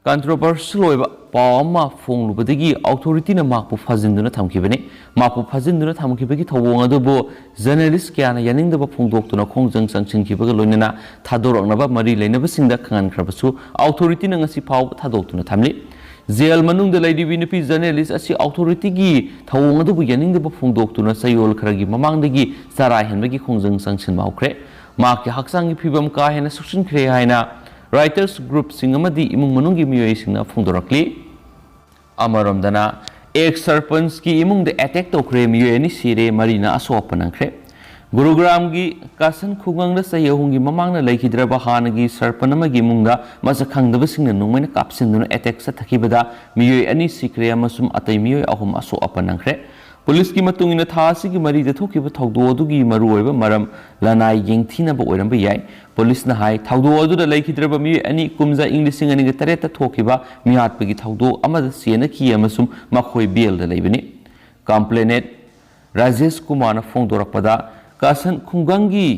controversial ꯑꯣꯏꯕ ꯄꯥꯎ ꯑꯃ ꯐꯣꯡꯂꯨꯕꯗꯒꯤ authority ꯅ ꯃꯍꯥꯛꯄꯨ ꯐꯥꯖꯤꯟꯗꯨꯅ ꯊꯝꯈꯤꯕꯅꯤ꯫ ꯃꯍꯥꯛꯄꯨ ꯐꯥꯖꯤꯟꯗꯨꯅ ꯊꯝꯈꯤꯕꯒꯤ ꯊꯧꯑꯣꯡ ꯑꯗꯨꯕꯨ journalist ꯀꯌꯥꯅ ꯌꯥꯅꯤꯡꯗꯕ ꯐꯣꯡꯗꯣꯛꯇꯨꯅ ꯈꯣꯡꯖꯪ ꯆꯪꯁꯤꯟꯈꯤꯕꯒ ꯂꯣꯏꯅꯅ ꯊꯥꯗꯣꯔꯛꯅꯕ ꯃꯔꯤ ꯂꯩꯅꯕꯁꯤꯡꯗ ꯈꯪꯍꯟꯈ꯭ꯔꯕꯁꯨ, authority ꯅ ꯉꯁꯤ ꯐꯥꯎꯕ ꯊꯥꯗꯣꯛꯇꯨꯅ ꯊꯝꯂꯤ꯫ ꯖꯦꯜ ꯃꯅꯨꯡꯗ ꯂꯩꯔꯤꯕꯤ ꯅꯨꯄꯤ journalist ꯑꯁꯤ authority ꯒꯤ ꯊꯧꯑꯣꯡ ꯑꯗꯨꯕꯨ ꯌꯥꯅꯤꯡꯗꯕ ꯐꯣꯡꯗꯣꯛꯇꯨꯅ ꯆꯌꯣꯜ ꯈꯔꯒꯤ ꯃꯃꯥꯡꯗꯒꯤ ꯆꯔꯥ ꯍꯦꯟꯕꯒꯤ ꯈꯣꯡꯖꯪ ꯆꯪꯁꯤꯟꯕ ꯍꯧꯈ꯭ꯔꯦ꯫ ꯃꯍꯥꯛꯀꯤ ꯍꯛꯆꯥꯡꯒꯤ ꯐꯤꯕꯝ ꯀꯥ ꯍꯦꯟꯅ ꯁꯣꯛꯆꯤꯟꯈ꯭ꯔꯦ ꯍꯥꯏꯅ writers group ꯁꯤꯡ ꯑꯃꯗꯤ ꯏꯃꯨꯡ ꯃꯅꯨꯡꯒꯤ ꯃꯤꯑꯣꯏꯁꯤꯡꯅ ꯐꯣꯡꯗꯣꯔꯛꯂꯤ꯫ ꯑꯃꯔꯣꯝꯗꯅ, ex ꯁꯔꯄꯟꯆꯀꯤ ꯏꯃꯨꯡꯗ attack ꯇꯧꯈ꯭ꯔꯦ, ꯃꯤꯑꯣꯏ ꯑꯅꯤ ꯁꯤꯔꯦ, ꯃꯔꯤꯅ ꯑꯁꯣꯛ ꯑꯄꯟ ꯅꯪꯈ꯭ꯔꯦ꯫ ꯒꯨꯔꯨꯒ꯭ꯔꯥꯝꯒꯤ ꯀꯥꯁꯟ ꯈꯨꯡꯒꯪꯗ ꯆꯍꯤ ꯑꯍꯨꯝꯒꯤ ꯃꯃꯥꯡꯗ ꯂꯩꯈꯤꯗ꯭ꯔꯕ ꯍꯥꯟꯅꯒꯤ ꯁꯔꯄꯟꯆ ꯑꯃꯒꯤ ꯏꯃꯨꯡꯗ ꯃꯁꯛ ꯈꯪꯗꯕꯁꯤꯡꯅ ꯅꯣꯡꯃꯩꯅ ꯀꯥꯞꯁꯤꯟꯗꯨꯅ attack ꯆꯠꯊꯈꯤꯕꯗ ꯃꯤꯑꯣꯏ ꯑꯅꯤ ꯁꯤꯈ꯭ꯔꯦ ꯑꯃꯁꯨꯡ ꯑꯇꯩ ꯃꯤꯑꯣꯏ ꯑꯍꯨꯝ ꯑꯁꯣꯛ ꯑꯄꯟ ꯅꯪꯈ꯭ꯔꯦ꯫ ꯄꯨꯂꯤꯁꯀꯤ ꯃꯇꯨꯡ ꯏꯟꯅ, ꯊꯥ ꯑꯁꯤꯒꯤ ꯃꯔꯤꯗ ꯊꯣꯛꯈꯤꯕ ꯊꯧꯗꯣꯛ ꯑꯗꯨꯒꯤ ꯃꯔꯨꯑꯣꯏꯕ ꯃꯔꯝ ꯂꯅꯥꯏ ꯌꯦꯡꯊꯤꯅꯕ ꯑꯣꯏꯔꯝꯕ ꯌꯥꯏ꯫ ꯄꯨꯂꯤꯁꯅ ꯍꯥꯏ, ꯊꯧꯗꯣꯛ ꯑꯗꯨꯗ ꯂꯩꯈꯤꯗ꯭ꯔꯕ ꯃꯤꯑꯣꯏ ꯑꯅꯤ ꯀꯨꯝꯖꯥ ꯏꯪ ꯂꯤꯁꯤꯡ ꯑꯅꯤꯒ ꯇꯔꯦꯠꯇ ꯊꯣꯛꯈꯤꯕ ꯃꯤꯍꯥꯠꯄꯒꯤ ꯊꯧꯗꯣꯛ ꯑꯃꯗ ꯆꯦꯟꯅꯈꯤ ꯑꯃꯁꯨꯡ ꯃꯈꯣꯏ ꯕꯦꯜꯗ ꯂꯩꯕꯅꯤ꯫ Complainant ꯔꯥꯖꯦꯁ ꯀꯨꯃꯥꯔꯅ ꯐꯣꯡꯗꯣꯔꯛꯄꯗ, ꯀꯥꯁꯟ ꯈꯨꯡꯒꯪꯒꯤ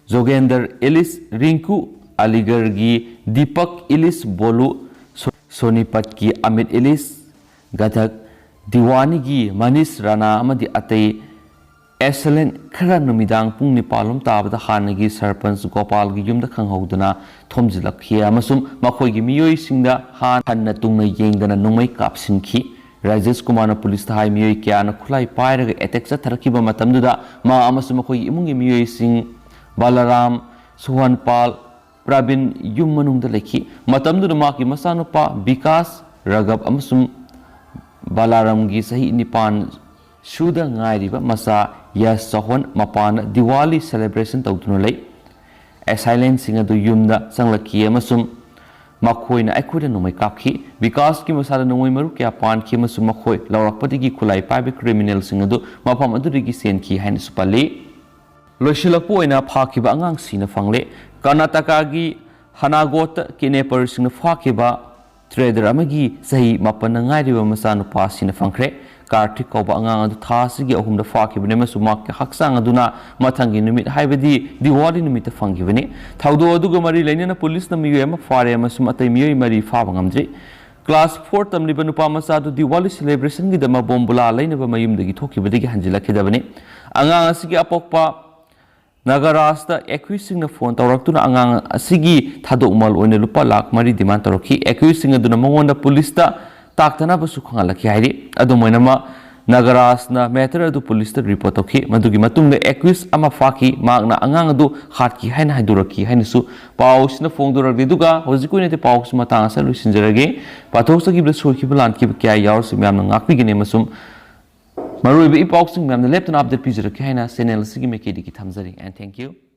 ꯖꯣꯒꯦꯟꯗꯔ ꯏꯂꯤꯁ ꯔꯤꯡꯀꯨ, ꯑꯂꯤꯒꯔꯒꯤ ꯗꯤꯄꯛ ꯏꯂꯤꯁ ꯕꯣꯂꯨ, ꯁꯣ-, ꯁꯣꯅꯤꯄꯠꯀꯤ ꯑꯃꯤꯠ ꯏꯂꯤꯁ ꯒꯊꯛ, ꯗꯤꯋꯥꯅꯤꯒꯤ ꯃꯅꯤꯁ ꯔꯥꯅꯥ ꯑꯃꯗꯤ ꯑꯇꯩ assailant ꯈꯔ ꯅꯨꯃꯤꯗꯥꯡ ꯄꯨꯡ ꯅꯤꯄꯥꯜ ꯂꯣꯝ ꯇꯥꯕꯗ ꯍꯥꯟꯅꯒꯤ ꯁꯔꯄꯟꯆ ꯒꯣꯄꯥꯜꯒꯤ ꯌꯨꯝꯗ ꯈꯪꯍꯧꯗꯅ ꯊꯣꯝꯖꯤꯜꯂꯛꯈꯤ ꯑꯃꯁꯨꯡ ꯃꯈꯣꯏꯒꯤ ꯃꯤꯑꯣꯏꯁꯤꯡꯗ ꯍꯥꯟ-, ꯍꯟꯅ ꯇꯨꯡꯅ ꯌꯦꯡꯗꯅ ꯅꯣꯡꯃꯩ ꯀꯥꯞꯁꯤꯟꯈꯤ꯫ ꯔꯥꯖꯦꯁ ꯀꯨꯃꯥꯔꯅ ꯄꯨꯂꯤꯁꯇ ꯍꯥꯏ, ꯃꯤꯑꯣꯏ ꯀꯌꯥꯅ ꯈꯨꯠꯂꯥꯏ ꯄꯥꯏꯔꯒ attack ꯆꯠꯊꯔꯛꯈꯤꯕ ꯃꯇꯝꯗꯨꯗ ꯃꯥ ꯑꯃꯁꯨꯡ ꯃꯈꯣꯏꯒꯤ ꯏꯃꯨꯡꯒꯤ ꯃꯤꯑꯣꯏꯁꯤꯡ ꯕꯂꯔꯥꯝ, ꯁꯣꯍꯟꯄꯥꯜ, ꯄ꯭ꯔꯕꯤꯟ ꯌꯨꯝ ꯃꯅꯨꯡꯗ ꯂꯩꯈꯤ꯫ ꯃꯇꯝꯗꯨꯗ ꯃꯍꯥꯛꯀꯤ ꯃꯆꯥꯅꯨꯄꯥ ꯕꯤꯀꯥꯁ, ꯔꯥꯘꯕ ꯑꯃꯁꯨꯡ ꯕꯂꯥꯔꯥꯝꯒꯤ ꯆꯍꯤ ꯅꯤꯄꯥꯟ ꯁꯨꯗ ꯉꯥꯏꯔꯤꯕ ꯃꯆꯥ ꯌꯁ ꯆꯧꯍꯟ ꯃꯄꯥꯟꯗ ꯗꯤꯋꯥꯂꯤ celebration ꯇꯧꯗꯨꯅ ꯂꯩ꯫ Assailantꯁꯤꯡ ꯑꯗꯨ ꯌꯨꯝꯗ ꯆꯪꯂꯛꯈꯤ ꯑꯃꯁꯨꯡ ꯃꯈꯣꯏꯅ ꯑꯩꯈꯣꯏꯗ ꯅꯣꯡꯃꯩ ꯀꯥꯞꯈꯤ꯫ ꯕꯤꯀꯥꯁꯀꯤ ꯃꯁꯥꯗ ꯅꯣꯡꯃꯩ ꯃꯔꯨ ꯀꯌꯥ ꯄꯥꯟꯈꯤ ꯑꯃꯁꯨꯡ ꯃꯈꯣꯏ ꯂꯧꯔꯛꯄꯗꯒꯤ ꯈꯨꯠꯂꯥꯏ ꯄꯥꯏꯕ ꯀ꯭ꯔꯤꯃꯤꯅꯦꯜꯁꯤꯡ ꯑꯗꯨ ꯃꯐꯝ ꯑꯗꯨꯗꯒꯤ ꯆꯦꯟꯈꯤ ꯍꯥꯏꯅꯁꯨ ꯄꯜꯂꯤ꯫ ꯂꯣꯏꯁꯤꯜꯂꯛꯄ ꯑꯣꯏꯅ ꯐꯥꯈꯤꯕ ꯑꯉꯥꯡꯁꯤꯡꯅ ꯐꯪꯂꯦ꯫ ꯀꯔꯅꯥꯇꯀꯥꯒꯤ ꯍꯅꯥꯒꯣꯠꯇ ꯀꯤꯗꯅꯦꯄꯔꯁꯤꯡꯅ ꯐꯥꯈꯤꯕ ꯇ꯭ꯔꯦꯗꯔ ꯑꯃꯒꯤ ꯆꯍꯤ ꯃꯥꯄꯟꯅ ꯉꯥꯏꯔꯤꯕ ꯃꯆꯥꯅꯨꯄꯥꯁꯤꯅ ꯐꯪꯈ꯭ꯔꯦ꯫ ꯀꯥꯔꯊꯤꯛ ꯀꯧꯕ ꯑꯉꯥꯡ ꯑꯗꯨ ꯊꯥ ꯑꯁꯤꯒꯤ ꯑꯍꯨꯝꯗ ꯐꯥꯈꯤꯕꯅꯤ ꯑꯃꯁꯨꯡ ꯃꯍꯥꯛꯀꯤ ꯍꯛꯆꯥꯡ ꯑꯗꯨꯅ ꯃꯊꯪꯒꯤ ꯅꯨꯃꯤꯠ, ꯍꯥꯏꯕꯗꯤ ꯗꯤꯋꯥꯂꯤ ꯅꯨꯃꯤꯠꯇ ꯐꯪꯈꯤꯕꯅꯤ꯫ ꯊꯧꯗꯣꯛ ꯑꯗꯨꯒ ꯃꯔꯤ ꯂꯩꯅꯅ ꯄꯨꯂꯤꯁꯅ ꯃꯤꯑꯣꯏ ꯑꯃ ꯐꯥꯔꯦ ꯑꯃꯁꯨꯡ ꯑꯇꯩ ꯃꯤꯑꯣꯏ ꯃꯔꯤ ꯐꯥꯕ ꯉꯝꯗ꯭ꯔꯤ꯫ ꯀ꯭ꯂꯥꯁ ꯐꯣꯔ ꯇꯝꯂꯤꯕ ꯅꯨꯄꯥ ꯃꯆꯥ ꯑꯗꯨ ꯗꯤꯋꯥꯂꯤ ꯁꯦꯂꯦꯕ꯭ꯔꯦꯁꯟꯒꯤꯗꯃꯛ ꯕꯣꯝꯕꯨꯂꯥ ꯂꯩꯅꯕ ꯃꯌꯨꯝꯗꯒꯤ ꯊꯣꯛꯈꯤꯕꯗꯒꯤ ꯍꯟꯖꯤꯜꯂꯛꯈꯤꯗꯕꯅꯤ꯫ ꯑꯉꯥꯡ ꯑꯁꯤꯒꯤ ꯑꯄꯣꯛꯄ ꯅꯥꯒꯔꯥꯖꯇ ꯑꯦꯀ꯭ꯌꯨꯁꯁꯤꯡꯅ ꯐꯣꯟ ꯇꯧꯔꯛꯇꯨꯅ ꯑꯉꯥꯡ ꯑꯁꯤꯒꯤ ꯊꯥꯗꯣꯛꯃꯜ ꯑꯣꯏꯅ ꯂꯨꯄꯥ ꯂꯥꯈ ꯃꯔꯤ ꯗꯤꯃꯥꯟ ꯇꯧꯔꯛꯈꯤ꯫ ꯑꯦꯀ꯭ꯌꯨꯁꯁꯤꯡ ꯑꯗꯨꯅ ꯃꯉꯣꯟꯗ ꯄꯨꯂꯤꯁꯇ ꯇꯥꯛꯇꯅꯕꯁꯨ ꯈꯪꯍꯜꯂꯛꯈꯤ ꯍꯥꯏꯔꯤ꯫ ꯑꯗꯨꯝ ꯑꯣꯏꯅꯃꯛ, ꯅꯥꯒꯔꯥꯖꯅ ꯃꯦꯇꯔ ꯑꯗꯨ ꯄꯨꯂꯤꯁꯇ ꯔꯤꯄꯣꯔꯠ ꯇꯧꯈꯤ꯫ ꯃꯗꯨꯒꯤ ꯃꯇꯨꯡꯗ ꯑꯦꯀ꯭ꯌꯨꯁ ꯑꯃ ꯐꯥꯈꯤ, ꯃꯍꯥꯛꯅ ꯑꯉꯥꯡ ꯑꯗꯨ ꯍꯥꯠꯈꯤ ꯍꯥꯏꯅ ꯍꯥꯏꯗꯣꯔꯛꯈꯤ ꯍꯥꯏꯅꯁꯨ ꯄꯥꯎꯁꯤꯅ ꯐꯣꯡꯗꯣꯔꯛꯂꯤ꯫ ꯑꯗꯨꯒ ꯍꯧꯖꯤꯛꯀꯤ ꯑꯣꯏꯅꯗꯤ ꯄꯥꯎꯁꯤ ꯃꯇꯥꯡ ꯑꯁꯤꯗ ꯂꯣꯏꯁꯤꯟꯖꯔꯒꯦ꯫ ꯄꯥꯊꯣꯛꯆꯈꯤꯕꯗ ꯁꯣꯏꯈꯤꯕ ꯂꯥꯟꯈꯤꯕ ꯀꯌꯥ ꯌꯥꯎꯔꯁꯨ ꯃꯌꯥꯝꯅ ꯉꯥꯛꯄꯤꯒꯅꯤ ꯑꯃꯁꯨꯡ ꯃꯔꯨꯑꯣꯏꯕ ꯏ ꯄꯥꯎꯁꯤꯡ ꯃꯌꯥꯝꯅ ꯂꯦꯞꯇꯅ ꯑꯞꯗꯦꯠ ꯄꯤꯖꯔꯛꯀꯦ ꯍꯥꯏꯅ ꯆꯦꯅꯦꯜ ꯑꯁꯤꯒꯤ ꯃꯥꯏꯀꯩꯗꯒꯤ ꯊꯝꯖꯔꯤ꯫ And thank you.